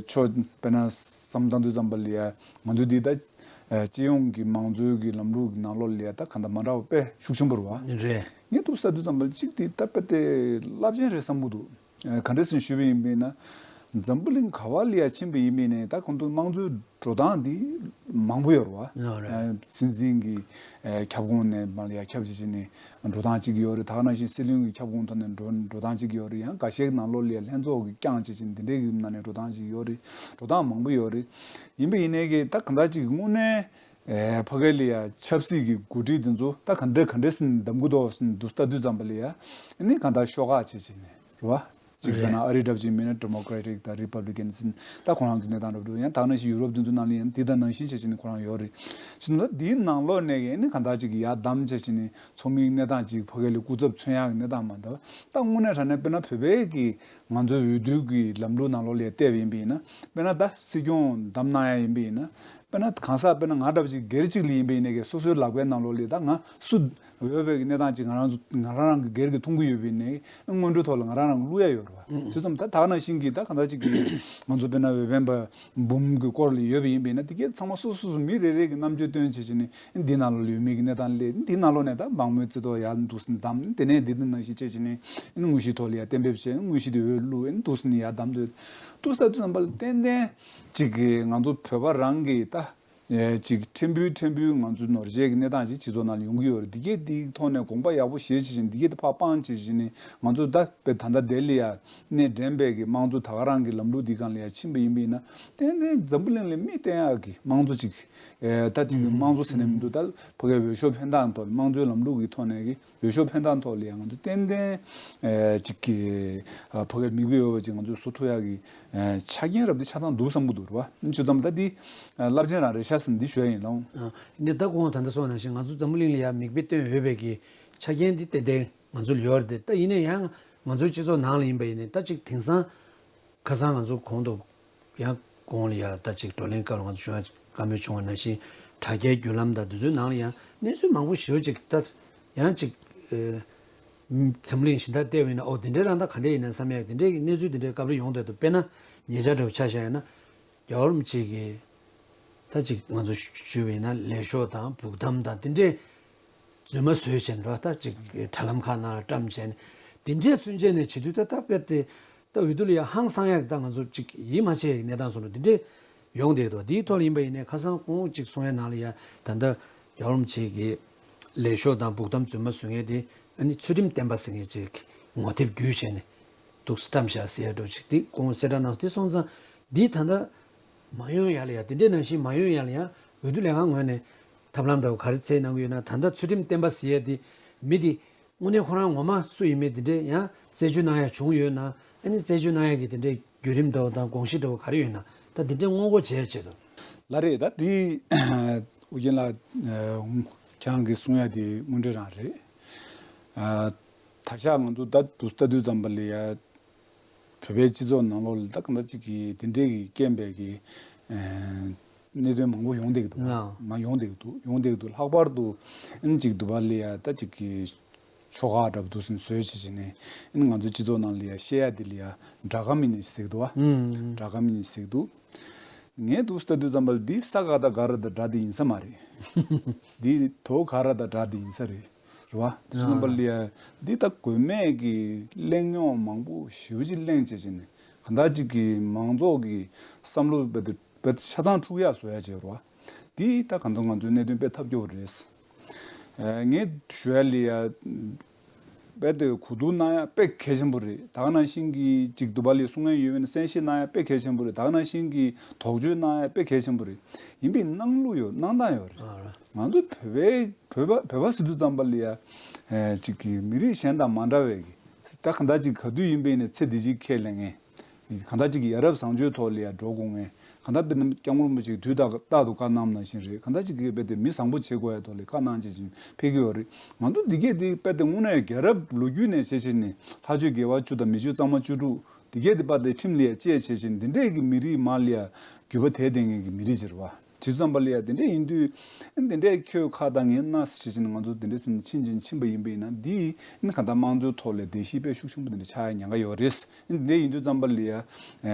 ཆོས་དཔེར་ན་བསམ་བཏང་དུས་ཙམ་པ་ལ་ཡ་ང་ཚོ་འདི་ད་སྤྱི་ཡོངས་ཀྱི་མང་གཙོའི་གི་ལམ་ལུགས་ཀྱི་ནང་ལོགས་ལ་ཡ་ད་གང་ལྟར་མ་འདྲ་བ་དཔེ་ཤུགས་ཆེན་པོ་རེད་བ། རེད། ངས་འདུག་ལྟ་དུས་ཙམ་པ་ལ་གཅིག་དེ་ད་དཔེ་དེ་རླབས་ཆེན་རེད་བསམ་གྱི་འདུག་ག་འདྲས་ཟེར་ཞུས་པ་ཡིན་པས་ན། འཛམ་བུ་གླིང་ག་བ་ལ་ཡ་ཕྱིན་པ་ཡིན་པ་ཡིན་ནའི་ད་ཁོང་ཚོ་དམངས་གཙོའི་འགྲོ་སྟངས་འདི་མང་པོ་ཡོད་རེད་བ། ཡོད་རེད། ཨ་སྲིད་འཛིན་གྱི་ཨ་ཁྱབ་ཁོངས་ནས་མར་ལ་ཡ་ཁྱབ་བྱས་བྱས་ནས་འགྲོ་སྟངས་གཅིག་ཡོད་རེད། ད་ག་ནང་བཞིན་སྲིད་བློན་གྱི་ཁྱབ་ཁོངས་ཐོག་ནས་འགྲོ་འགྲོ་སྟངས་གཅིག་ཡོད་རེད། ཡང་འགའ་ཤས་ཀྱི་ནང་ལོགས་ལ་ཡ་ལྷན་ཚོགས་ཀྱིས་བསྐྱངས་བྱས་བྱས་ནས་འདི་འདྲའི་གི་ནང་ནས་འགྲོ་སྟངས་གཅིག་ཡོད་རེད། འགྲོ་སྟངས་མང་པོ་ཡོད་རེད། ཡིན་པ་ཡིན་ནའི་གི་ད་ག་འདྲ་གཅིག་དངོས་གནས་ཨེ་ཕ་གི་ལ་ཡ་ཆབ་སྲིད་ཀྱི་འགོ་ཁྲིད་འདི་ཚོ་ད་ག་འདྲ་ག་འདྲ་ཟིན་འདེམས་གི་འདུག་ཟིན་འདུག་ལྟ་དུས་ཙམ་པ་ལ་ཡ་ཨ་ནི་གང་ལྟར་ཤོག་ཁག་བྱས་བྱས་ནས་རེད་བ། གཅིག་རེད། བྱས་ན་ཨ་རི་འདྲ་བོ་ཅིག་མིན་ན་ཌི་མོ་ཀེ་རེ་ཊིག་དང་རི་པབ་ལི་ཀན་ཟེར་ད་ཁོ་རང་ཚོ་གནས་སྟངས་འདྲ་བོ་འདུག་ཡང་དེ་ནང་བཞིན་ཡུ་རོབ་དེ་ཚོ་ནང་ལ་ཡང་དེ་དང་ནང་བཞིན་བྱས་བྱས་ནས་ཁོ་རང་ཡོད་རེད། བྱས་ན་ད་དེའི་ནང་ལོགས་ནས་ཨ་ནི་གང་ལྟར་ཅིག་ཡར་བདམས་བྱས་བྱས་ནས་ཚོགས་མིའི་གནས་སྟངས་ཅིག་ཕ་གི་ལ་སྐུ་ཚབ་མཚོན་ཡག་གི་གནས་སྟངས་མ་གཏོགས། ད་དངོས་གནས་དྲང་གནས་དཔེར་ན་བོད་པའི་གི་ང་ཚོའི་འོས་བསྡུ་གི་ལམ་ལུགས་ནང་ལོགས་ལ་བལྟས་པ་ཡིན་པ་ཡིན་ན། དཔེར་ན་ད་སྲིད་སྐྱོང་བདམས་གནང་ཡ་ཡིན་པ་ཡིན་ན། དཔེར་ན་གང་ཟག་དཔེར་ན་ང་འདྲ་བོ་ཅིག་སྒེར་གཅིག་ལ་ཡིན་པ་ཡིན་ནའི་གི་སོ་སོའི་ལག་པའི་ནང་ལོགས་ལ་ད་ང་སུ་འོས་པའི་གི་གནས་སྟངས་ཅིག་ང་རང་ཚོ་ང་རང་རང་གི་སྒེར་གྱི་མཐོང་གི་ཡོད་པ་ཡིན་ནའི་སྔོན་འགྲོའི་ཐོག་ལ་ང་རང་རང་བླུག་ཡ་ཡོད་རེད་བ། ཨང་། དེ་ཙམ་ད་ད་ག་ནང་བཞིན་གྱི་ད་གང་ལྟར་ཅིག་གི་ང་ཚོ་དཔེར་ན་འོས་འཕེན་པ་འབུམ་གྱི་སྐོར་ལ་ཡོད་པ་ཡིན་པ་ཡིན་ན། དེ་གའི་ཚང་མ་སོ་སོ་སོ་མི་རེ་རེ་གི་རྣམ་དཔྱོད་བཏོན་བྱས་བྱས་ནས་འདི་ནང་ལོགས་ལ་ཡོད་མེད་ཀྱི་གནས་སྟངས་སླེབས། འདི་ནང་ལོགས་ནས་ད་མང་མོས་རྩེ་ཏོག་ཡར་འདུག་སེ་བདམས། དེ་ནས་འདི་འདི་ནང་བཞིན་བྱས་བྱས་ནས་དངོས་གཞིའི་ཐོག་ལ་ཡར་གཏན་འབེབས་བྱས། དངོས་གཞི་དེ་འོས་བླུགས། འདུག་སེ་ནས་ཡར་བདམས་འདོད་འདུག་ས་དུས་ཙམ་པ་ལ་ཏན་ཏན་ཅིག་གི་ང་ཚོ་བོད་པ་རང་གི་ད་ཨེ་ཅིག་ཕྲན་བུ་ཕྲན་བུ་ང་ཚོ་ནོར་འཁྲུལ་གྱི་གནས་སྟངས་ཅིག་སྤྱི་ཚོགས་ནང་ལ་ཡོང་གི་ཡོད་རེད། འདི་གས་འདིའི་ཐོག་ནས་དགོངས་པ་ཡག་པོ་བཞེས་བྱས་བྱས་ནས་འདི་གས་དེ་ཕར་སྤངས་བྱས་བྱས་ནས་ང་ཚོ་ད་དཔེ་ད་ལྟ་དེ་ལ་ཡ་སྣེ་འདྲེན་པའི་གི་དམངས་གཙོ་ད་ག་རང་གི་ལམ་ལུགས་འདི་སྒང་ལ་ཡ་ཕྱིན་པ་ཡིན་པ་ཡིན་ན། ཏན་ཏན་འཛམ་བུ་གླིང་ལ་མིག་བསྟན་ཡག་གི་དམངས་གཙོ་ཅིག་ཨེ་ད་ཅིག་དམངས་གཙོ་ཟེར་ནས་མི་འདུག་ད་ཕ་གིའི་འོས་ཤོག་འཕེན་སྟངས་ཐོག་ལ་དམངས་གཙོའི་ལམ་ལུགས་ཀྱི་ཐོག་ནས་གི་འོས་ཤོག་འཕེན་སྟངས་ཐོག་ལ་ཡང་ང་ཚོ་ཏན་ཏན་ཨེ་ཅིག་གི་ཨ་ཕ་གིར་མིག་དཔེ་ཡོད་པ་ཅིག་ང་ཚོས་བཟོ་ཐུབ་ཡག་གི་ཨེ་ཆ་རྐྱེན་རབ་དེ་ཆ་ཚང་འདུག་བསམ་གྱི་འདུག་རེད་བ། བྱས་ཙང་ད་འདི་ཨ་རླབས་ཆེན་རང་རེད་ཤག་ཟེར་འདི་ཞུ་ཡ་ཡིན་ལགས། ཨ་ནི་ད་གོང་ད་ལྟ་སོང་ནང་བཞིན་ང་ཚོ་འཛམ་བུ་གླིང་ལ་ཡང་མིག་དཔེ་སྟོན་འོས་པའི་གི་ཆ་རྐྱེན་འདི་ཏན་ཏན་ང་ཚོ་ལ་ཡོད་རེད་དེ། ད་ཡིན་ན་ཡང་ང་ཚོའི་སྤྱི་ཚོགས་ནང་ལ་ཡིན་པ་ཡིན་ནའི་ད་ཅིག་དེང་སང་ཁ་སང་ང་ཚོ་གོང་དུ་ཡང་གོང་ལ་ཡ་ད་ཅིག་བགྲོ་གླེང་སྐབས་ལ་ང་ཚོ་བྱུང་ཡ་བཀའ་མོལ་བྱུང་བ་ནང་བཞིན་དྲ་རྒྱའི་བརྒྱུད་ལམ་དང་འདི་ཚོའི་ནང་ལ་ཡང་གནས་ཚུལ་མང་པོ་ཞེ་པོ་ཅིག་ད་ཡང་ཅིག་ཨེ་འཛམ་གླིང་གཞན་དག་བལྟས་པ་ཡིན་ན། ཨོ་དེ་འདྲའི་རང་ད་ག་འདྲས་ཡིན་ན་བསམ་ཡ་དེ་འདྲའི་གནས་ཚུལ་དེ་འདྲའི་སྐབས་རེ་ཡོང་བསྡད་འདུག་དཔེར་ན་ཉེ་ཆར་འདྲ་བོ་ཆ་བཞག་ཡ་ན་རྒྱལ་བ་རིན་པོ་ཆེ་གིས་ད་ཅིག་ང་ཚོ་ཞུས་པ་ཡིན་ན་ལས་ཤོག་དང་སྦུག་དམ་དང་དེ་འདྲས་རྫུན་མ་བཟོས་བྱས་ནས་ར་ད་ཅིག་དྲ་ལམ་ཁག་ནང་ལ་བཀྲམ་བྱས་ནས་དེ་འདྲས་ཚུན་ཆད་ནས་བྱེད་དུས་ད་ད་དཔེ་དེ་ད་འོས་བསྡུ་ལ་ཡ་ཧང་སང་ཡག་ད་ང་ཚོ་ཅིག་ཡིད་མ་ཆེས་ཡག་གནས་སྟངས་སོང་འགྲོ་དེ་འདྲས་ཡོང་བསྡད་འདུག་དེའི་ཐོག་ལ་ཡིན་པ་ཡིན་ནའི་ཁ་སང་གོང་ཅིག་གསུང་ཡ་ནང་ལ་ཡ་ད་ལྟ་རྒྱལ་བ་རིན་པོ་ཆེ་གིས་ལས་ཤོག་དང་སྦུག་དམ་རྫུན་མ་བཟོ་མཁན་དེ་ཨ་ནི་ཚུལ་ཁྲིམས་བསྟན་པ་ཟེར་མཁན་ཅིག་ངོ་དེབ་བརྒྱུད་བྱས་ནས་འདུག་བཀྲམ་བཞག་ཟེར་ཡ་འདྲ་ཅིག་དེ་གོང་གསལ་བསྒྲགས་གནང་སོང་། དེ་སོང་ཙང་འདི་ད་ལྟ་མ་ཡོང་ཡ་ལ་ཡ་དེ་འདྲས་ནང་བཞིན་མ་ཡོང་ཡ་ལ་ཡ་འོས་བསྡུ་ལས་ཁང་ངོས་ནས་ཐབས་ལམ་འདྲ་བོ་ག་རེ་བཙལ་གནང་གི་ཡོད་ན། ད་ལྟ་ཚུལ་ཁྲིམས་བསྟན་པ་ཟེར་ཡ་དེ་མི་དེ་དངོས་གནས་ཁོ་རང་ངོ་མ་སུ་ཡིན་མིན་དེ་འདྲས་ཡང་རྩད་གཅོད་གནང་ཡ་བྱུང་ཡོད་ན། ཨ་ནི་རྩད་གཅོད་གནང་ཡ་གི་དེ་འདྲས་བརྒྱུད་རིམ་འདྲ་བོ་དང་དགོངས་གཞི་འདྲ་བོ་ག་རེ་ཡོད་ན་ད་དེ་འདྲས་སྔོན་འགོག་བྱེད་ཡ་ཆེད་དུ། ལགས་རེད། ད་དེ་ཨོ་རྒྱན་ལགས་ཁྱེད་རང་གིས་གསུང་ཡ་དེ་དངོས་འབྲེལ་རང་རེད། ཨ་ད་ཆ་ང་ཚོ་ད་དུ་ལྟ་དུས་ཙམ་པ་ལ་ཡ་བོད་པའི་སྤྱི་ཚོགས་ནང་ལོགས་ལ་ད་གང་ལྟར་ཅིག་གི་དེ་འདྲས་ཀྱི་རྐྱེན་པས་ཀྱི་ཨ་གནད་དོན་མང་པོ་ཡོང་བསྡད་ཀྱི་འདུག་ལགས། མ་ཡོང་བསྡད་ཀྱི་འདུག་ཡོང་བསྡད་ཀྱི་འདུག་ལྷག་པར་དུ་ཨ་ནི་ཅིག་འདུག་པ་ལ་ཡ་ད་ཅིག་གི་ཆོ་ག་འདྲ་པོ་འདུག་སེ་བཟོས་བྱས་བྱས་ནས་ཨ་ནི་ང་ཚོའི་སྤྱི་ཚོགས་ནང་ལ་ཡ་བཤད་ཡ་དེ་ལ་ཡ་དྲ་ཁ་མི་ནི་ཟེར་གྱི་འདུག་བ། ཨུམ། དྲ་ཁ་མི་ནི་ཟེར་གྱི་འདུག་ངས་འདུག་སེ་ལྟ་དུས་ཙམ་པ་ལ་འདི་ས་ག་ད་ག་ར་ད་དྲ་དེ་ཡིན་ས་མ་རེད། འདི་དོ་ག་ར་ད་དྲ་དེ་ཡིན་ས་རེད། རེད་བ། དེ་ཚོ་རྣམ་པ་ལ་ཡ་འདི་ད་དགོས་མེད་ཀྱི་གླེང་རྙོག་མང་པོ་ཞེ་པོ་ཅིག་གླེང་བྱས་བྱས་ནས་གང་ལྟར་ཅིག་གི་མང་ཚོགས་ཀྱི་བསམ་བློ་རྦད་དེ་རྦད་དེ་ཆ་ཚང་འཁྲུག་ཡག་བཟོ་ཡག་བྱས་རེད་བ། འདི་ད་གང་ཚོ་ང་ཚོའི་གནད་དོན་དཔེ་ཐབས་སྐྱོ་བོ་རེད། ཨ་ངས་ཞུ་ཡ་ལ་ཡ་རྦད་དེ་གོ་བསྡུར་གནང་ཡ་དཔེ་གལ་ཆེན་པོ་རེད། ད་ག་ནང་བཞིན་གྱི་ཅིག་འདུག་པ་ལ་གསུང་མཁན་ཡོད་པ་ན་གསན་བཞེས་གནང་ཡ་དཔེ་གལ་ཆེན་པོ་རེད། ད་ག་ནང་བཞིན་གྱི་དོགས་གཅོད་གནང་ཡ་དཔེ་གལ་ཆེན་པོ་རེད། ཡིན་པའི་གནང་ལུགས་ཡོད་གནང་སྟངས་ཡོད་རེད། ང་ཚོ་བོད་པའི་བོད་པ་བོད་པ་ཟེར་དུས་ཙམ་པ་ལ་ཡ་ཨེ་ཅིག་གི་མི་རིགས་གཞན་དང་མ་འདྲ་བའི་གི་ད་གང་ལྟར་ཅིག་ག་དུས་ཡིན་པའི་ནས་ཚེ་འདི་ཕྱི་ཁས་ལེན་མཁན། གང་ལྟར་ཅིག་གི་ཡ་རབས་བཟང་སྤྱོད་ཐོག་ལ་ཡ་འགྲོ་དགོས་མཁན། གང་ལྟར་དཔེར་ན་སྐྱབས་མགོན་རིན་པོ་ཆེས་དུས་རྟག་རྟག་ཏུ་བཀའ་གནང་བ་ནང་བཞིན་རེད། གང་ལྟར་ཅིག་གི་དཔེ་དེ་མི་བཟང་པོ་བྱེད་དགོས་ཡ་ཐོག་ལ་བཀའ་གནང་བྱས་ཤིང་ཕེབས་ཀྱི་ཡོད་རེད། ང་ཚོ་འདི་གས་དེ་དཔེ་དེ་དངོས་གནས་རྒྱལ་རབས་ལོ་རྒྱུས་ནས་བྱས་བྱས་ནས་ལྷ་ཆོས་དགེ་བ་བཅུ་དང་མི་ཆོས་གཙང་མ་བཅུ་དྲུག་འདི་གས་དེ་དཔེ་དེ་ཁྲིམས་ལ་ཡ་བཅས་བྱས་བྱས་ནས་འདི་འདྲས་ཀྱི་མི་རིགས་མར་ལ་ཡ་རྒྱུད་པ་དེད་བསྡད་མཁན་གྱི་མི་རིགས་ཅིག་རེད་བ། དུས་ཙམ་པ་ལ་ཡ་དེ་འདྲས་ཡིན་དུས་ཨ་འདི་འདྲས་ཁྱོད་ཁ་དང་ངའི་སྣ་ཟེར་བྱས་ནས་ང་ཚོ་དེ་འདྲས་ཟིན་ཕྱིན་ཅིང་ཕྱིན་པ་ཡིན་པ་ཡིན་ན་འདི་ཨ་གང་ལྟར་དམངས་གཙོའི་ཐོག་ལ་བརྡལ་བཤིག་དཔེ་ཤུགས་ཆེན་པོ་དེ་འདྲས་ཆགས་ཡ་ཉེན་ཁ་ཡོད་རེད། ཨ་འདི་འདྲས་ཡིན་དུས་ཙམ་པ་ལ་ཡ་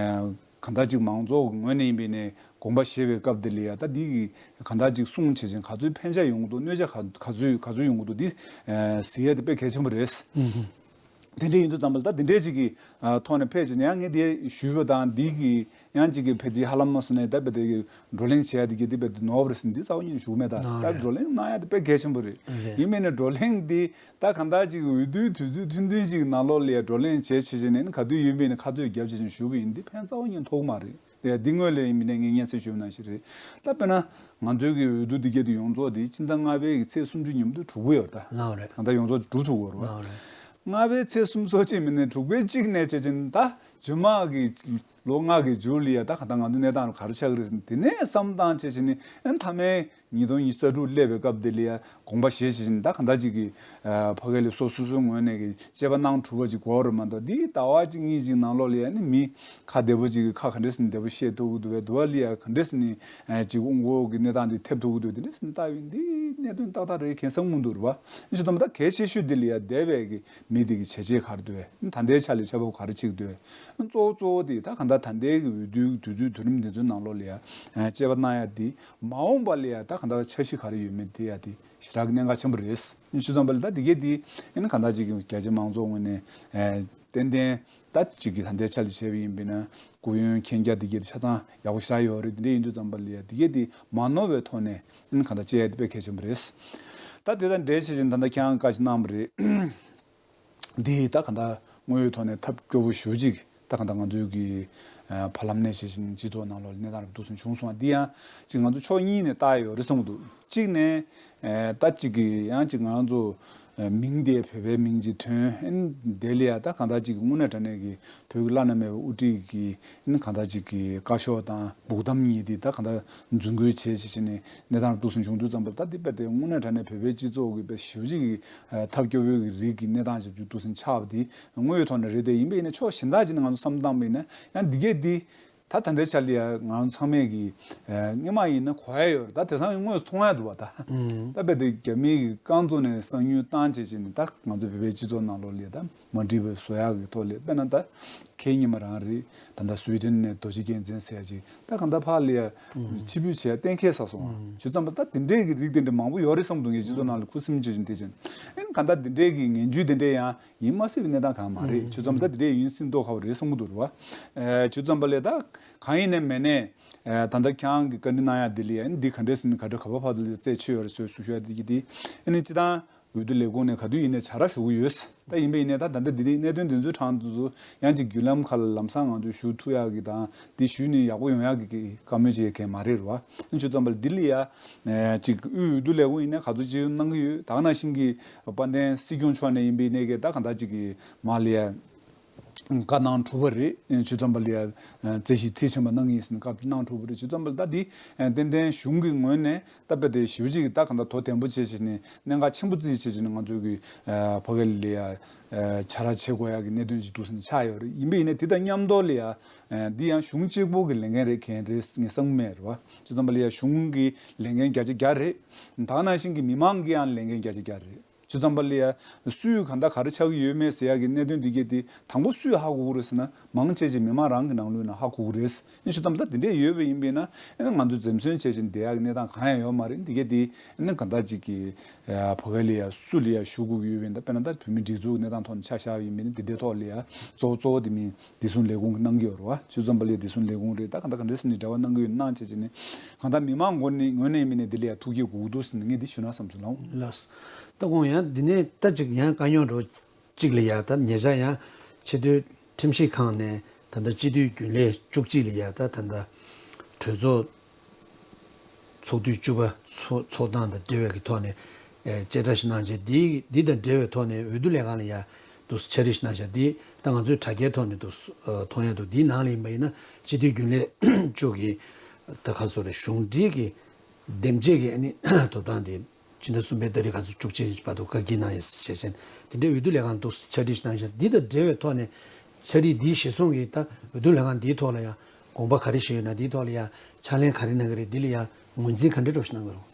གང་ལྟར་ཅིག་མང་ཚོགས་ཀྱི་ངོས་ནས་ཡིན་པ་ཡིན་ནའི་དགོངས་པ་བཞེས་པའི་སྐབས་དེ་ལ་ཡ་ད་འདི་གི་གང་ལྟར་ཅིག་གསུང་བྱས་ཅིང་ག་ཚོད་ཕན་ཆད་ཡོང་གི་འདུག་གནོད་ཆ་ག་ག་ཚོད་ག་ཚོད་ཡོང་གི་འདུག་འདི་ཨ་གཟིགས་ཡ་དེ་དཔེ་གལ་ཆེན་པོ་རེད། ཨུ་ཧུ། དེ་འདྲ་ཡིན་དུས་ཙམ་པ་ལ་ད་དེ་འདྲའི་ཅིག་གི་ཨ་ཐོག་ནས་ཕལ་ཆེར་ཡང་ངས་དེ་ཞུས་པ་དང་འདི་གི་ཡང་ཅིག་གི་ཕལ་ཆེར་ཧ་ལམ་མ་སོང་ནས་ད་དཔེ་དེ་གི་བགྲོ་གླེང་བྱས་དེ་གི་དེ་དཔེ་དེ་ནོར་བ་རེད་ཟེར་འདི་རྩ་བ་ཉིད་ནས་ཞུ་གི་མེད། ད་ད་བགྲོ་གླེང་གནང་ཡ་དེ་དཔེ་གལ་ཆེན་པོ་རེད། རེད། ཡིན་མིན་ནས་བགྲོ་གླེང་འདི་ད་གང་ལྟར་ཅིག་འོས་བསྡུའི་དུས་ཚོད་ཐུང་ཐུང་ཅིག་ནང་ལོགས་ལ་ཡ་བགྲོ་གླེང་བྱས་བྱས་བྱས་ནས་ག་དུས་ཡིན་པའི་ནས་ཁ་ཚོད་བརྒྱབ་བྱས་བྱས་ཞུ་གི་ཡིན། འདི་ཕན་རྩ་བ་ཉིད་ཐོགས་གི་མ་རེད། ཡ་འདི་སྔོན་ལ་ཡིན་མིན་ནས་ངས་སྙན་སེང་ཞུས་པ་ནང་བཞིན་རེད། ད་དཔེར་ན་ང་ཚོའི་གི་འོས་བསྡུ་འདི་གས་དེ་ཡོངས་རྫོགས་དེ་ཕྱི་ཟླ་ལྔ་པའི་གི་ཚེས་སུམ་ཅུ་ཉིན་མོ་དེ་གྲུབ་གི་ཡོད་རེད་ད། ལགས་རེད། གང་ལྟར་ཡོངས་རྫོགས་གྲུབ་ཐུབ་ཀྱི་ཡོད་རེད་པ། ལགས་རེད། ལྔ་པའི་ཚེས་སུམ་ཅུ་སོ་གཅིག་མིན་ནས་དྲུག་པའི་གཅིག་ནས་བྱས་ཅིང་ད་རྗེས་མ་གི་ལོ་ལྔ་གི་མཇུག་ལ་ཡ་ད་གང་ལྟར་ང་ཚོའི་གནས་སྟངས་ག་རེ་ཆགས་ཀྱི་རེད་ཟེར་ན། དེ་ནས་བསམ་བཏང་བྱས་བྱས་ནས་ཨ་ནི་མཐའ་མའི་ཉིས་སྟོང་ཉི་ཤུ་རྩ་དྲུག་སླེབས་པའི་སྐབས་དེ་ལ་ཡ་དགོངས་པ་བཞེས་བྱས་བྱས་ནས་ད་གང་ལྟར་ཅིག་གི་ཕ་གི་ལ་སོ་སོ་སོའི་ངོས་ནས་གི་དཔྱད་པ་གནང་གྲུབ་པ་ཅིག་དགོས་རེད་མ་གཏོགས། འདི་ཟླ་བ་གཅིག་གཉིས་ཅིག་ནང་ལོགས་ལ་ཡ་ཨ་ནི་མི་ཁ་བདེ་པོ་ཅིག་གི་ཁ་ག་འདྲས་ཟེར་ནས་བདེ་པོ་བཤད་ཐུབ་ཀྱི་འདུག་པས། འདུག་པ་ལ་ཡ་ག་འདྲས་ཟེར་ནས་ཅིག་དབུ་འགོ་གི་གནས་སྟངས་འདི་ཐེབས་ཐུབ་ཀྱི་འདུག་དེ་འདྲས་ཟེར་ནས་ལྟ་བས་འདི་གནད་དོན་ཏག་ཏག་རེད་མཁྱེན་བསམ་མངོན་འདུག་རེད་པ། ཨ་ནི་ཞུ་དང་པོ་ད་གལ་ཆེ་ཤོས་འདི་ལ་ཡ་འདས་པའི་གི་མི་དེ་གི་བྱས་རྗེས་ག་རེ་འདུག་པས། ད་ལྟའི་ཆ་ལ་ཆ་བབ་ག་རེ་ཕྱིན་འདུག་པས། གཙོ་བོ་གཙོ་བོ་དེ་ད་གང་ལྟར་ད་ལྟའི་གི་འོས་བསྡུའི་དུས་ཚོད་དུས་རིམ་འདི་ཚོའི་ནང་ལོགས་ལ་ཡ་དཔྱད་པ་གནང་ཡ་དེ་མ་འོངས་པ་ལ་ཡ་ད་གང་ལྟར་འཆར་གཞི་ག་རེ་ཡོད་མེད་དེ་ཡ་དེ་ཞེ་དྲག་གི་གནད་འགག་ཆེན་པོ་རེད། ཞུ་ཙམ་པ་ལ་ད་དེ་གས་དེ་ཨ་ནི་གང་ལྟར་ཅིག་གི་རྒྱ་ཆེ་མང་ཚོགས་ངོས་ནས་ཏན་ཏན་ད་ཅིག་གི་ད་ལྟའི་ཆ་ལ་བྱས་པ་ཡིན་པས་ན་སྐུ་ཡོན་མཁྱེན་རྒྱ་དེ་གས་དེ་ཆ་ཚང་ཡག་པོ་ཞེ་དྲག་ཡོད་རེད། དེ་འདྲ་ཡིན་དུས་ཙམ་པ་ལ་ཡ་དེ་གས་དེ་མ་ནོར་བའི་ཐོག་ནས་ཨ་ནི་གང་ལྟར་དཔྱད་ཡ་དེ་དཔེ་གལ་ཆེན་པོ་རེད། ད་དེ་དང་འབྲེལ་བྱས་ཅིང་ད་ལྟ་ཁྱེད་རང་བཀའ་ཅིག་གནང་བ་རེད། འདི་ད་ག་འདྲ་དངོས་ཡོད་ཐོག་ནས་ཐབས་སྐྱོ་པོ་ཞེ་པོ་ཅིག་ད་ག་འདྲ་ང་ཚོའི་གི་ཨ་བར་ལམ་ནས་བྱས་ཤིང་སྤྱི་ཚོགས་ནང་ལོགས་ལ་གནས་སྟངས་རབ་ཏུ་སོང་བྱུང་སོང་བ་འདི་ཡང་ཅིག་ང་ཚོ་ཕྱོགས་གཉིས་ནས་བལྟ་ཡ་ཡོད་རེད་བསམ་གྱི་འདུག་གཅིག་ནས་ཨ་ད་ཅིག་གི་ཡང་ཅིག་ང་རང་ཚོ་ཨ་མིང་དེ་བོད་པའི་མིང་ཅིག་ཐོན་ཨ་ནི་དེ་ལ་ཡ་ད་ག་འདྲ་ཅིག་དངོས་གནས་དྲང་གནས་ཀྱི་བོད་ཀྱི་བླ་ན་མེད་པའི་དབུ་ཁྲིད་ཀྱི་ཨ་ནི་གང་ལྟར་ཅིག་གི་བཀའ་ཤོག་དང་སྦུག་དམ་གཉིས་དེ་ད་གང་ལྟར་རྫུན་བཀོལ་བྱས་བྱས་བྱས་ནས་གནས་སྟངས་རབ་ཏུ་སོང་བྱུང་དུས་ཙམ་པ་ད་འདི་དཔེ་དེ་དངོས་གནས་དྲང་གནས་བོད་པའི་སྤྱི་ཚོགས་ཀྱི་དཔེ་ཞེ་པོ་ཅིག་གི་ཐབས་སྐྱོ་པོའི་གི་རིགས་ཀྱི་གནས་སྟངས་ཞིག་ཏུ་ཏུ་ཟིན་ཆགས་པ་དེ་དངོས་ཡོད་ཐོག་ནས་རེད་དེ། ཡིན་པ་ཡིན་ན་ཕྱོགས་གཞན་དག་ཅིག་ནས་ང་ཚོ་བསམ་བློ་བཏང་བ་ཡིན་ན་ཡང་འདི་གས་འདི་ད་ད་ལྟའི་ཆ་ལ་ཡ་ང་ཚོ་ཚང་མས་ཀྱི་སྔོན་མ་ཡིན་ན་གོ་ཡ་ཡོད་རེད། ད་དེང་སང་དངོས་སུ་མཐོང་ཡ་འདུག་བ། ད་ད་དཔེ་དེ་རྒྱ་མིའི་གི་རྐང་བཙུགས་ནས་གསང་ཉུལ་བཏང་བྱས་བྱས་ནས་ད་ང་ཚོ་བོད་པའི་སྤྱི་ཚོགས་ནང་ལོགས་ལ་ད་མ་འགྲིག་པ་བཟོ་ཡག་གི་ཐོག་ལ་དཔེར་ན་ད་ཁེ་ཉི་མ་རང་རེད། ད་ལྟ་སུའི་ཌེན་ནས་རྡོ་རྗེ་རྒྱལ་མཚན་ཟེར་ཡ་ཅིག་ད་གང་ལྟར་ཕར་ལ་ཡ་ཕྱི་འབུད་བྱས་གཏན་འཁེལ་ས་སོང་བ་བྱུང་ཙམ་པ་ད་དེ་འདྲའི་གི་རིགས་དེ་འདྲ་མང་པོ་ཡོད་རེད་བསམ་འདུག་ངའི་སྤྱི་ཚོགས་ནང་ལ་ཁུ་སིམ་བྱེད་བཞིན་དེ་བཞིན་ཨེ་གང་ལྟར་དེ་འདྲའི་གི་ངན་ཇུས་དེ་འདྲ་ཡང་ཡིན་མ་སྲིད་པའི་གནས་སྟངས་གང་མ་རེད། བྱུང་ཙམ་པ་ད་དེ་འདྲའི་ཡིན་སྲིད་མདོག་ཁ་པོ་རེད་བསམ་གི་འདུག་རེད་བ། བྱུང་ཙམ་པ་ལས་ད་གང་ཡིན་ནའི་མིན་ནའི་ད་ལྟ་ཁྱེད་རང་གི་བཀའ་འདྲི་གནང་ཡ་དེ་ལ་ཡ་འདི་ག་འདྲས་ཟིན་ག་འདྲ་ག་བ་ཕར་དུ་ལ་རྩད་ཆོད་ཡོད་རེད་ཟེར་ཞུ་ཞུ་ཡ་དེ་གི་དེ་ཨ་ནི་སྤྱི་བཏང་འོས་བསྡུ་ལས་ཁུངས་ནས་ག་དུས་ཡིན་ནའི་བྱ་ར་ཞུ་གི་ཡོད། ད་ཡིན་པ་ཡིན་ནའི་ད་ད་ལྟ་འདི་འདི་གནད་དོན་འདི་ཚོའི་གྲས་འདི་ཚོ་ཡང་ཅིག་བརྒྱུད་ལམ་ཁག་ལ་ལམ་སང་ང་ཚོས་ཞུ་ཐུབ་ཡག་གི་དང་འདི་ཞུས་ནས་ཡག་པོ་ཡོང་ཡག་གི་བཀའ་མོལ་བྱེད་མཁན་མ་རེད་རེད་བ། ཨ་ནི་བྱུང་ཙམ་པ་ལ་འདི་ལ་ཡ་ཅིག་དབུས་འོས་བསྡུ་ལས་ཁུངས་ཡིན་ནའི་ག་ཚོད་ཅིག་གནང་གི་ཡོད། ད་ག་ནང་བཞིན་གྱི་དཔལ་ལྡན་སྲིད་སྐྱོང་མཆོག་ནས་ཡིན་པ་ཡིན་ནའི་གི་ད་གང་ལྟར་ཅིག་གི་མ་ལ་ཡ་བཀའ་གནང་གྲུབ་པ་རེད། བྱུང་ཙམ་པ་ལ་ཡ་རྩད་ཞིབ་མཐིལ་ཕྱིན་པ་གནང་གི་ཡིན་ཟེར་ནས་བཀའ་གནང་གྲུབ་པ་རེད། བྱུང་ཙམ་པ་ལ་ད་འདི་ཏན་ཏན་གཞུང་གི་ངོས་ནས་ད་དཔེ་དེ་ཞེ་པོ་ཅིག་གི་ད་གང་ལྟར་དོ་དམ་པོ་བྱས་བྱས་ནས་གནད་འགག་ཆེན་པོ་བརྩིས་བྱས་བྱས་ནས་ང་ཚོའི་གི་ཕ་གི་ལ་ཡ་བྱ་ར་བྱེད་དགོས་ཡག་གི་གནད་དོན་ཞིག་འདུག་ཟེར་ནས་ཆགས་ཡོད་རེད། ཡིན་པ་ཡིན་ནའི་དེ་དང་མཉམ་དུ་ལ་ཡ་འདི་ཡང་གཞུང་གཅིག་པོ་གི་ལས་འགན་རེད་མཁན་རེད་ངས་བསམ་གི་མེད་རེད་བ། བྱུང་ཙམ་པ་ལ་ཡ་གཞུང་གི་ལས་འགན་བརྒྱ་ཆ་བརྒྱ་རེད། ད་ག་ནང་བཞིན་གྱི་མི་མང་གི་ཡང་ལས་འགན་བརྒྱ་ཆ་བརྒྱ་རེད། བྱུང་ཙམ་པ་ལ་ཡ་སུས་གང་ལྟར་ག་རེ་ཆགས་ཀྱི་ཡོད་མེད་ཟེར་ཡག་གི་གནད་དོན་འདི་གས་དེ་དང་པོ་སུས་ཧ་གོ་གི་རེད་ཟེར་ན་མང་ཆེ་ཆེ་མི་མང་རང་གི་ནང་ལོགས་ནས་ཧ་གོ་གི་རེད། ཨ་ནི་བྱུང་ཙམ་པ་ད་དེ་འདྲས་ཡོད་པ་ཡིན་པས་ན་ཨ་ནི་ང་ཚོས་འཛེམ་ཟོན་བྱས་བྱས་བསྡད་ཡག་གི་གནས་སྟངས་གང་ཡང་ཡོད་མ་རེད། འདི་གས་དེ་ཨ་ནི་གང་ལྟར་ཅིག་གི་ཕ་གི་ལ་ཡ་སུ་ལ་ཡ་ཞུ་དགོས་ཀྱི་ཡོད་པས་ན་དཔེར་ན་ད་བོད་མིའི་སྒྲིག་འཛུགས་ཀྱི་གནས་སྟངས་ཐོག་ནས་ཆ་བཞག་པ་ཡིན་པས་ན་འདི་འདྲའི་ཐོག་ལ་ཡ་གཙོ་བོ་གཙོ་བོ་དེ་མིན་བདེ་སྲུང་ལས་ཁུངས་ཀྱིས་གནང་གི་ཡོད་རེད་བ། བྱུང་ཙམ་པ་ལ་ཡ་བདེ་སྲུང་ལས་ཁུངས་རེད། ད་གང་ལྟར་གང་འདྲ་ཟེར་ནས་འབྲེལ་བ་གནང་གི་ཡོད་གནང་བྱས་བྱས་ནས་གང་ལྟར་མི་མང་ངོས་ནས་ངོས་ནས་མིན་ནས་འདི་ལ་ཡ་ཐུགས་དགྱེས་དགོས་ཀྱི་འདུག་ཟེར་ནས་ངས་འདི་ཞུ་ན་བསམ་སོང་ལགས། ལགས། ད་དགོངས་ཡ་འདི་ནས་ད་ཅིག་ཡང་དཀའ་རྙོག་འགྲོ་གཅིག་ལ་ཡ་ད་ཉེ་ཆར་ཡང་ཕྱི་དྲིལ་ཁྲིམས་ཞིབ་ཁང་ནས་ད་ལྟ་སྤྱི་འཐུས་རྒྱུན་ལས་བཅུ་གཅིག་ལ་ཡ་ད་ད་ལྟ་གྲོས་ཚོགས་ཚོགས་དུས་བཅུ་པ་ཚོགས་ཚོགས་སྟངས་དང་འབྲེལ་བའི་གི་ཐོག་ནས་ཨེ་བཅད་ཁྲ་ཞིག་གནང་བྱས། འདི་འདི་དང་འབྲེལ་བའི་ཐོག་ནས་འོས་བསྡུ་ལས་ཁང་ལ་ཡ་འདུག་ཕྱག་བྲིས་ཞིག་གནང་བཞག་འདི་ད་ང་ཚོའི་དྲ་རྒྱའི་ཐོག་ནས་འདུག་ཨ་མཐོང་ཡ་འདུག་འདིའི་ནང་ལ་ཡིན་པ་ཡིན་ན་སྤྱི་འཐུས་རྒྱུན་ལས་བཅུ་གི་ད་ག་སོ་རེ་གཞུང་འབྲེལ་གི་འདེམས་བྱེད་ཀྱི་ཨ་ནི་ཐོབ་ཐང་དེ་ཕྱི་ཟླ་གསུམ་པའི་ཏ་རིག་ག་ཚོད་བཅུ་གཅིག་བར་དུ་བཀག་སྐྱིལ་གནང་ཡོད་ཟེར་བྱས་ཙང་དེ་འདྲའི་འོས་བསྡུ་ལས་ཁང་དུ་ཕྱག་བྲིས་ཤིག་གནང་ཤག་འདི་དང་འབྲེལ་བའི་ཐོག་ནས་ཕྱག་བྲིས་འདིའི་གཞིར་བཟུང་གིས་ད་འོས་བསྡུ་ལས་ཁང་འདིའི་ཐོག་ལ་ཡང་དགོངས་པ་ག་རེ་བཞེས་ཡོད་ན་འདིའི་ཐོག་ལ་ཡང་ཕྱག་ལེན་ག་རེ་གནང་གི་རེད། འདི་ལ་ཡང་ངོས་འཛིན་ག་འདྲ་འདྲ་ཞིག་གནང་གི་རེད།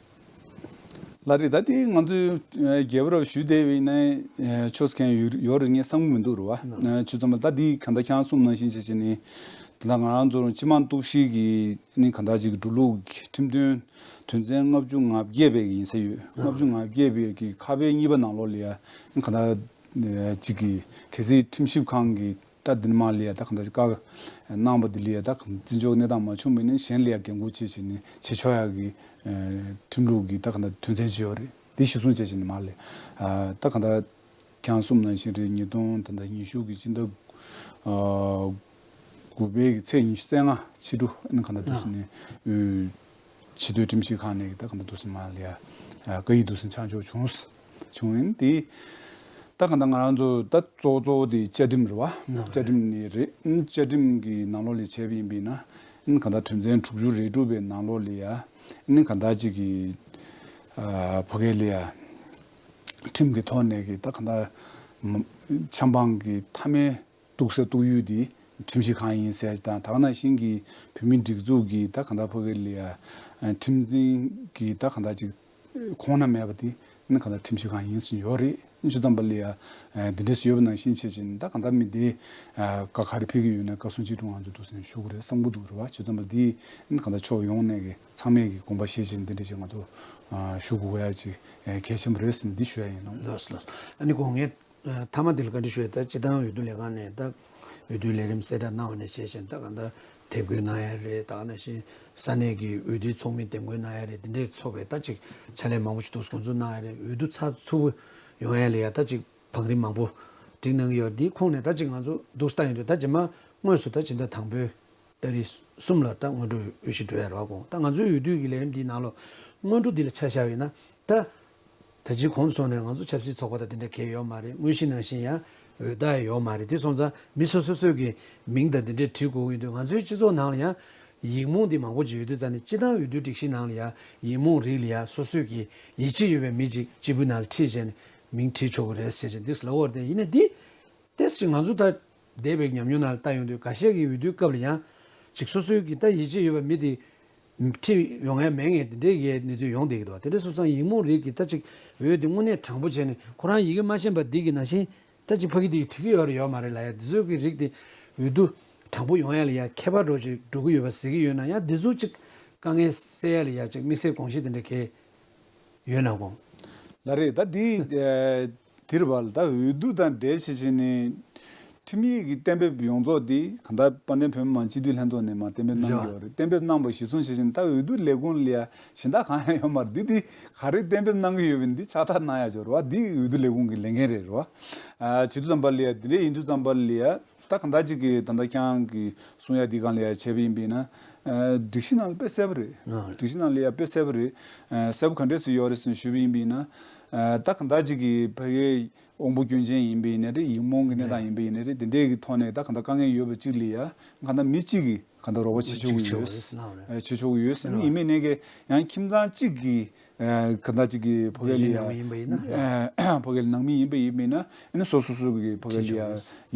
ལགས་རེད། ད་དེ་ང་ཚོས་རྒྱལ་བ་རབ་ཞུས་བསྡད་པའི་ནང་ཆོས་མཁན་ཡོད་རེད་ངས་བསམ་གི་མི་འདུག་རེད་བ། ཆོས་ཚང་མ་ད་འདི་གང་ལྟར་ཁྱེད་རང་གསུངས་ནང་བཞིན་བྱས་བྱས་ནས་ད་ང་རང་ཚོ་སྤྱི་དམངས་གཏུག་བཤེར་གྱི་ནི་གང་ལྟར་ཅིག་འགྲོ་ལུགས་ཀྱི་ཁྲིམས་དོན་དོན་ཚན་ལྔ་བཅུ་ང་བརྒྱད་པའི་ཡིན་ས་ཡོད། ལྔ་བཅུ་ང་བརྒྱད་པའི་གི་ཁ་ཕྱེ་གཉིས་པ་ནང་ལོགས་ལ་ཡ་གང་ལྟར་ གཅིག་གི་གལ་སྲིད་ཁྲིམས་ཞིབ་ཁང་གི་ད་འདི་མ་ལ་ཡ་ད་གང་ལྟར་བཀའ་གནང་བ་འདི་ལ་ཡ་ད་བརྩི་འཇོག་གནས་སྟངས་མ་བྱུང་བ་ཡིན་ན་གཞན་ལ་ཡ་འགན་འཁུར་བྱེད་བྱེད་ནས་བྱེད་ཆོག་ཡ་གི་ཁྲིམས་ལུགས་ཀྱི་ད་གང་ལྟར་དོན་ཚན་ཅིག་ཡོད་རེད། འདི་གཞིར་བཟུང་བྱས་བྱས་ནས་མ་ལ་ཡ་ད་གང་ལྟར་ཁྱེད་རང་གསུངས་ནང་བཞིན་རེད། ཉིས་སྟོང་ད་ལྟ་ཉི་ཤུ་གི་སྤྱི་ཟླ་དགུ་པའི་གི་ཚེས་ཉི་ཤུ་རྩ་ལྔ་ཕྱི་དྲོ་ཨ་ནི་གང་ལྟར་འདུག་ཟེར་ནས་ཆེས་མཐོའི་ཁྲིམས་ཞིབ་ཁང་ནས་གི་ད་གང་ལྟར་འདུག་ཟེར་མ་ལ་ཡ་བཀའ་ཡིག་འདུག་ཟེར་ཆ་འཇོག་བྱུང་། བྱུང་ཡིན་དེ། ད་གང་ལྟར་ང་རང་ཚོ་ད་གཙོ་བོ་གཙོ་བོ་དེ་བཅའ་ཁྲིམས་རེད་བ། ནོ། བཅའ་ཁྲིམས་ནི་རེད། ཨ་ནི་བཅའ་ཁྲིམས་ཀྱི་ནང་ལོགས་ལ་བྱས་པ་ཡིན་པས་ན་ཨ་ནི་གང་ལྟར་དོན་ཚན་དྲུག་ཅུ་རེ་དྲུག་པའི་ནང་ལོགས་ལ་ཡ་ཨ་ནི་གང་ལྟར་ཅིག་གི་ཨ་ཕ་གི་ལ་ཡ་ཁྲིམས་ཀྱི་ཐོག་ནས་ཀྱི་ད་གང་ལྟར་མ་ཆབ་འབངས་ཀྱི་མཐའ་མའི་གཏུག་ས་གཏུག་ཡུལ་དེ་ཁྲིམས་ཞིབ་ཁང་ཡིན་ཟེར་ཡ་ཅིག་དང་། ད་ག་ནང་བཞིན་གྱི་བོད་མིའི་སྒྲིག་འཛུགས་ཀྱི་ད་གང་ལྟར་ཕ་གི་ལ་ཡ་ཁྲིམས་འཛིན་གྱི་ད་གང་ལྟར་ཅིག་ཁོངས་ན་མེད་པ་དེ་ནི་གང་ལྟར་ཁྲིམས་ཞིབ་ཁང་ཡིན་ཟེར་ཡོད་རེད། ཆུ་ཚང་པ་ལ་ཡ་འདི་འདྲས་ཡོད་པ་ནང་བཞིན་བྱེད་ཅིང་ད་གང་ལྟར་མི་དེ་བཀའ་ག་རེ་ཕེབས་ཀྱི་ཡོད་ན་བཀའ་གསུང་ཅི་དྲུང་ང་ཚོ་འདུག་ཟེར་ཞུ་དགོས་རེད་བསམ་གྱི་འདུག་རེད་བ། ཆུ་ཚང་པ་དེ་ནི་གང་ལྟར་ཕྱོགས་ཡོངས་ནས་ཀྱི་ཚང་མས་ཀྱི་དགོངས་པ་བཞེས་ཅིང་འདི་འདྲས་ཅིག་ང་ཚོ་ཞུ་དགོས་ཡ་ཅིག་གལ་ཆེན་པོ་རེད་ཟེར་འདི་ཞུ་ཡ་ཡིན་ལགས། ལགས་སོ་ལགས་སོ། ཨ་ནི་དགོངས་ངས། མཐའ་མ་དེ་ལ་བཀའ་འདྲི་ཞུ་ཡ། ད་སྤྱི་བཏང་འོས་བསྡུ་ལས་ཁང་ནས་ད་འོས་བསྡུའི་ལས་རིམ་གསལ་བསྒྲགས་གནང་བ་ནས་བྱས་བཞིན་ད་གང་ལྟར་དེབ་འགོད་གནང་ཡ་རེད། ད་ག་ནང་བཞིན་ས་གནས་ཀྱི་འོས་བསྡུའི་ཚོགས་མི་འདེམས་བསྐོ་གནང་ཡ་རེད། དེ་འདྲས་ཚོགས་པའི་ད་ཅིག་ཕྱག་ལས་མང་པོ་ཞིག་འདུག་འགོ་འཛུགས་གནང་ཡ་རེད། འོས་བསྡུ་ཚགས་ཚུད་པོ་ཡོང་ཡ་ལ་ཡ་ད་ཅིག་བང་རིམ་མང་པོ་སྒྲིག་གནང་གི་ཡོད་རེད། དེའི་ཁོངས་ནས་ད་ཅིག་ང་ཚོ་འདུག་སེ་ལྟ་ཡོང་དུས་ད་རྗེས་མ་དངོས་སུ་ད་སྤྱི་ཟླ་དང་པོའི་ཏ་རིག་གསུམ་ལ་ད་སྔོན་འགྲོ་འོས་གཞི་འགྲོ་ཡ་རེད་བ། དགོངས་ད་ང་ཚོའི་འོས་བསྡུ་གི་ལས་རིམ་འདིའི་ནང་ལོགས་སྔོན་འགྲོ་འདི་ལ་ཆ་བཞག་པ་ཡིན་ན་ད། ད་ཅིའི་གོང་དུ་སོང་ནས་ང་ཚོ་ཆབ་སྲིད་ཚོགས་པ་དང་དེ་འདྲ་གང་ཡང་ཡོད་མ་རེད། དངོས་གཞི་ནང་བཞིན་ཡང་འོས་བདག་ཡང་ཡོད་མ་རེད། དེ་སོང་ཙང་མི་སོ་སོ་སོས་ཀྱི་མིང་དང་དེ་འདྲས་བྲིས་དགོས་ཀྱི་ཡོད་དུས་ང་ཚོའི་སྤྱི་ཚོགས་ནང་ལ་ཡང་ཡིག་རྨོངས་འདི་མང་པོ་ཅིག་ཡོད་དུས་ཙང་ནས་སྤྱི་བཏང་འོས་བསྡུའི་སྒྲིག་གཞི་ནང་ལ་ཡང་ཡིག་རྨོངས་རིགས་ལ་ཡང་སོ་སོས་ཀྱི་ཡིད་ཆེས་ཡོད་པའི་མི་ཅིག་སྤྱི་ཕུད་ནང་ལ་ཁྲིད་བྱས་ནས་མིང་བྲིས་ཆོག་གི་རེད་ཟེར་བྱས་འདི་ལབ་ཡོད་རེད། ཡིན་ནའི་འདི། ཏེས་ཅིག་ང་ཚོ་ད་འདས་པའི་ཉམས་མྱོང་ནང་ལ་ལྟ་ཡོང་དུས་འགའ་ཤས་ཀྱི་འོས་བསྡུའི་སྐབས་ལ་ཡང་ཅིག་སོ་སོའི་གི་ད་ཡིད་ཆེས་ཡོད་པ་མི་དེ་ཁྲིད་ཡོང་ཡ་མེད་མཁན་དེ་འདྲའི་གི་གནས་ཚུལ་ཡོང་བསྡད་ཀྱི་འདུག་དེ་འདྲ་སོང་ཙང་ཡིག་རྨོངས་རིགས་ཀྱི་ད་ཅིག་འོས་དེ་དངོས་གནས་དྲང་པོ་བྱས་ནས་ཁོ་རང་ཡི་གེ་མ་ཤེས་པ་འདི་གི་ནང་བཞིན་ད་ཅིག་ཕ་གི་འདི་གི་བྲིས་ཀྱི་ཡོད་རེད་ཡོད་མ་རེད་ལབ་ཡ་འདི་ཚོའི་གི་རིགས་དེ་འོས་བསྡུ་དྲང་པོ་ཡོང་ཡ་ལ་ཡ་ཁྱད་པར་འདྲ་ཅིག་འགྲོ་གི་ཡོད་པ་གཟིགས་ཀྱི་ཡོད་ན་ཡང་འདི་ཚོ་ཅིག་དཀའ་ངལ་སེལ་ཡ་ལ་ཡ་ཅིག་དམིགས་བསལ་དགོངས་གཞི་དེ་འདྲ་གས། ཡོད་ན་དགོངས། ལགས་རེད། ད་འདི་ཨ་དེ་རེད་བ། ད་འོས་བསྡུ་དང་འབྲེལ་བྱས་བྱས་ནས་ཁྲིམས་ཡིག་གི་གཏན་འབེབས་ཡོངས་རྫོགས་འདི་གང་ལྟར་དཔལ་ལྡན་བོད་མི་མང་སྤྱི་འཐུས་ལྷན་ཚོགས་ནས་མར་གཏན་འབེབས་གནང་གི་ཡོད་རེད། གཏན་འབེབས་གནང་བ་གཞིར་བཟུང་བྱས་བྱས་ནས་ད་འོས་བསྡུ་ལས་ཁུངས་ལ་ཡ་གཞན་དག་གང་ཡང་ཡོད་མ་རེད། འདི་འདི་ག་རེ་གཏན་འབེབས་གནང་གི་ཡོད་པ་འདི་ཕྱག་རྟགས་གནང་ཡ་ཅིག་རེད་བ། འདི་འོས་བསྡུ་ལས་ཁུངས་ཀྱི་ལས་འགན་རེད་རེད་བ། ཨ་བྱེད་དུས་ཙམ་པ་ལ་ཡ་འདི་འདྲ་ཡིན་དུས་ཙམ་པ་ལ་ཡ། ད་གང་ལྟར་ཅིག་གིས་ད་ལྟ་ཁྱེད་རང་གིས་གསུང་ཡ་འདི་སྒང་ལ་ཡ་བྱས་པ་ཡིན་པས་ན། ཨ་སྒྲིག་གཞི་ནང་ལ་དཔེ་གསལ་པོ་རེད། ཨ་སྒྲིག་གཞི་ནང་ལ་ཡ་དཔེ་གསལ་པོ་རེད། ཨ་གསལ་པོ་ག་འདྲས་སེ་ཡོད་རེད་ཟེར་ཞུས་པ་ཡིན་པས་ན། ཨ་ད་གང་ལྟར་ཅིག་གིས་ཕ་གིའི་དབང་པོ་སྐྱོན་ཅན་ཡིན་པ་ཡིན་ན་རེད། ཡིག་རྨོངས་ཀྱི་གནས་སྟངས་ཡིན་པ་ཡིན་ན་རེད། དེ་འདྲས་ཀྱི་ཐོག་ནས་ད་གང་ལྟར་དཀའ་ངལ་ཡོད་པ་ཅིག་ལ་ཡ་གང་ལྟར་མི་གཅིག་གིས་གང་ལྟར་རོགས་པ་བྱེད་ཆོག་གི་ཡོད། ཨ་བྱེད་ཆོག་གི་ཡོད་ཟེར་ནས་ཡིན་མིན་ནས་ཀྱི་ཡང་ཁྱིམ་ཚང་གཅིག་གིས། ཨ་གང་ལྟར་ཅིག་གི་ཕ་གི་ལ་ཡ་ནང་མི་ཡིན་པ་ཡིན་ན། ཨ་ཕ་གི་ལ་ནང་མི་ཡིན་པ་ཡིན་པ་ཡིན་ན་ཨ་ནི་སོ་སོ་སོ་གི་ཕ་གི་ལ་ཡ་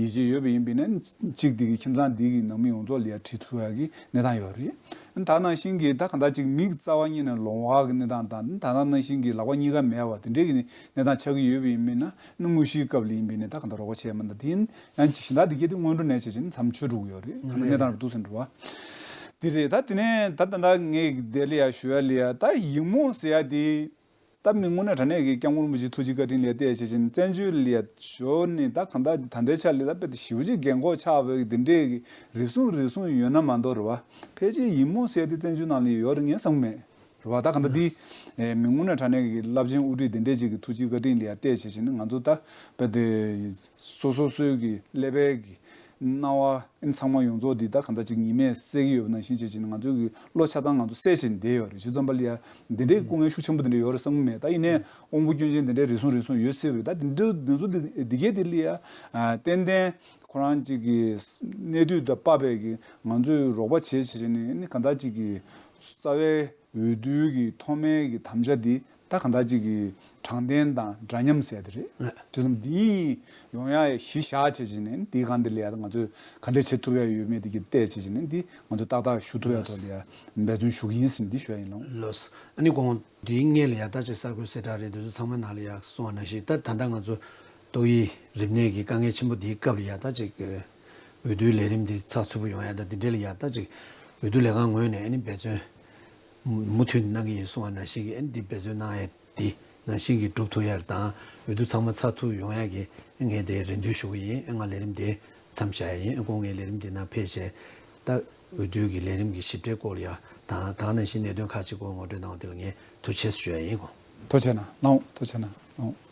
ཡིད་ཆེས་ཡོད་པ་ཡིན་པ་ཡིན་ན་གཅིག་འདི་གི་ཁྱིམ་ཚང་འདི་གི་ནང་མི་ཡོངས་རྫོགས་ལ་ཡ་ཁྲིད་ཐུབ་ཡ་གི་གནས་སྟངས་ཡོད་རེད། ད་ནང་བཞིན་གྱི་ད་གང་ལྟར་ཅིག་མིག་རྩ་བ་ཉིད་ནས་ལོང་བ་གི་གནས་སྟངས་དང་ད་ནང་བཞིན་གྱི་ལག་པ་གཉིས་ཀ་མེད་པ་དེ་འདྲའི་གི་གནས་སྟངས་ཆགས་ཀྱི་ཡོད་པ་ཡིན་པ་ཡིན་ན་ཨ་ནི་དངོས་གཞིའི་སྐབས་ལ་ཡིན་པ་ཡིན་ན་ད་གང་ལྟར་རོགས་པ་བྱས་མ་ད་དེ་ཡིན། ཡང་གཞན་དག་འདི་གལ་ཏེ་སྔོན་འགྲོ་ནས་བྱས་ཕྱིན་མཚམས་ཆོད་འགྲོ་གི་ཡོད་རེད། གང་ལྟར་གནས་སྟངས་རེད་འདུག་ཟེར་འགྲོ་བ། འདི་རེད། ད་དེ་ནས་ད་ད་ལྟ་ངས་དེ་ལ་ཡ་ཞུ་ཡ་ལ་ཡ་ད་ཡིག་རྨོངས་ཟེར་ཡ་དེ་ད་མི་དངོས་གནས་དྲང་གནས་ཀྱི་སྐྱབས་མགོན་རིན་པོ་ཆེ་ཐུགས་རྗེ་བཀའ་དྲིན་ལ་བལྟས་བྱས་ཕྱིན་བཙན་བྱོལ་ལ་ཡ་ཞོར་ནས་ད་གང་ལྟར་ད་ལྟའི་ཆ་ལ་ད་དཔེ་ཞེ་པོ་ཅིག་རྒན་གོག་ཆགས་པའི་འདི་འདྲའི་རེ་ཟུང་རེ་ཟུང་ཡོད་ན་མ་གཏོགས་རེད་བ། ཕལ་ཆེར་ཡིག་རྨོངས་ཟེར་ཡ་དེ་བཙན་བྱོལ་ནང་ལ་ཡོད་རེད་ངས་བསམ་གི་མེད། རེད་བ། ད་ག་འདྲ་འདི་ཨེ་མི་དངོས་གནས་དྲང་གནས་ཀྱི་རླབས་ཆེན་དབུ་ཁྲིད་འདི་འདྲས་ཅིག་གི་ཐུགས་རྗེ་བཀའ་དྲིན་ལ་ཡ་བལྟས་བྱས་བྱས་ནས་ང་ཚོ་ད་དཔེ་དེ་སོ་སོ་སོའི་གི་ཀླད་པའི་གི་སྣང་བ་ཨེ་ཚང་མ་ཡོངས་རྫོགས་འདི་ད་ག་འདྲ་ཅིག་ཉི་མས་གསལ་གི་ཡོད་པ་ནང་བཞིན་བྱས་བྱས་ནས་ང་ཚོའི་གི་བློ་ཆ་ཚང་ང་ཚོ་གསལ་བྱས་ནས་བསྡད་ཡོད་རེད། བྱས་ཙང་པ་ལ་ཡ་འདི་འདྲའི་སྐུ་ངལ་ཤུགས་ཆེན་པོ་འདི་འདྲ་ཡོད་རེད་བསམ་གི་མེད། ད་ཡིན་ནའི་དབང་པོ་སྐྱོན་ཅན་འདི་འདྲའི་རེ་ཟུང་རེ་ཟུང་ཡོད་སྲིད་པས། ད་འདི་འདྲ་འདི་ཚོ་འདི་འདི་གས་འདི་ལ་ཡ་ཨ་ཏན་ཏན་ཁོ་རང་ཅིག་གི་གནས་དུས་དང་བབ་པའི་གི་ང་ཚོས་རོགས་པ་བྱས་བྱས་བྱས་ནས་ནི་ག་འདྲ་ཅིག་གི་རྩ་བའི་འོས་བསྡུའི་གི་ཐོག་མའི་གི་དམ་བཅའ་འདི་ད་གང་ལྟར་ཅིག་གི་དྲང་བདེན་དང་འདྲ་མཉམ་ཟེར་ཡ་དེ་རེད། ཨ། དེ་ཙམ་འདི་ཡོང་ཡ་གཞི་བཞག་བྱས་བྱས་ནས་འདི་གང་འདི་ལ་ཡ་ང་ཚོས་ག་འདྲས་བྱེད་ཐུབ་ཡ་ཡོད་མེད་དེ་གི་བལྟས་བྱས་བྱས་ནས་འདི་ང་ཚོས་ཏག་ཏག་ཞུ་ཐུབ་ཡ་ཐོག་ལ་ཡ་འབད་བརྩོན་ཞུ་གི་ཡིན་ཟེར་འདི་ཞུ་ཡ་ཡིན་ལགས། ལགས། ཨ་ནི་གོང་འདིའི་སྔས་ལ་ཡ་ད་ཅིག་གསར་འགོད་གསལ་བསྒྲགས་རེད། འདི་ཚོ་ཚང་མ་ནང་ལ་ཡ་གསུངས་པ་ནང་བཞིན་ད་ད་ལྟ་ང་ཚོ་ཏོག་དབྱིབས་རིམས་ནད་ཀྱི་དཀའ་ངལ་ཆེན་པོ་འདིའི་སྐབས་ལ་ཡ་ད་ཅིག་འོས་བསྡུའི་ལས་རིམ་འདི་ཚགས་ཚུད་པོ་ཡོང་ཡ་ད་འདི་འདྲས་ལ་ཡ་ད་ཅིག་འོས་བསྡུ་ལས་ཁང་ངོས་ནས་ཨ་ནི་འབད་བརྩོན་མུ་མཐུད་གནང་གི་ཡིན་གསུངས་པ་ནང་བཞིན་གྱི་ཨ་ནི་འདི་འབད་བརྩོན་གནང་ཡས་འདི་ ནང་བཞིན་གྱི་སྒྲུབ་ཐུབ་ཡ་དང་འོས་བསྡུ་ཚང་མ་ཚར་ཐུབ་ཡོང་ཡ་གི་ངས་དེ་རེ་འདུན་ཞུ་གི་ཡིན། ང་ལས་རིམ་དེ་མཚམས་བཞག་ཡ་ཡིན། ཁོང་ངའི་ལས་རིམ་དེ་ནང་ཕེབས་བྱས་ད་འོས་བསྡུ་གི་ལས་རིམ་གྱི་ཞིབ་ཕྲའི་སྐོར་ལ་ཡ་དང་ད་ག་ནང་བཞིན་གནད་དོན་ཁག་ཅིག་སྐོར་ངོ་སྤྲོད་གནང་བ་དེ་ལ་ངས་ཐུགས་རྗེ་ཆེ་ཞུ་ཡ་ཡིན། ཁོང་། ཐུགས་རྗེ་གནང་། ལགས་འོང་། ཐུགས་རྗེ་གནང་། ལགས་འོང་།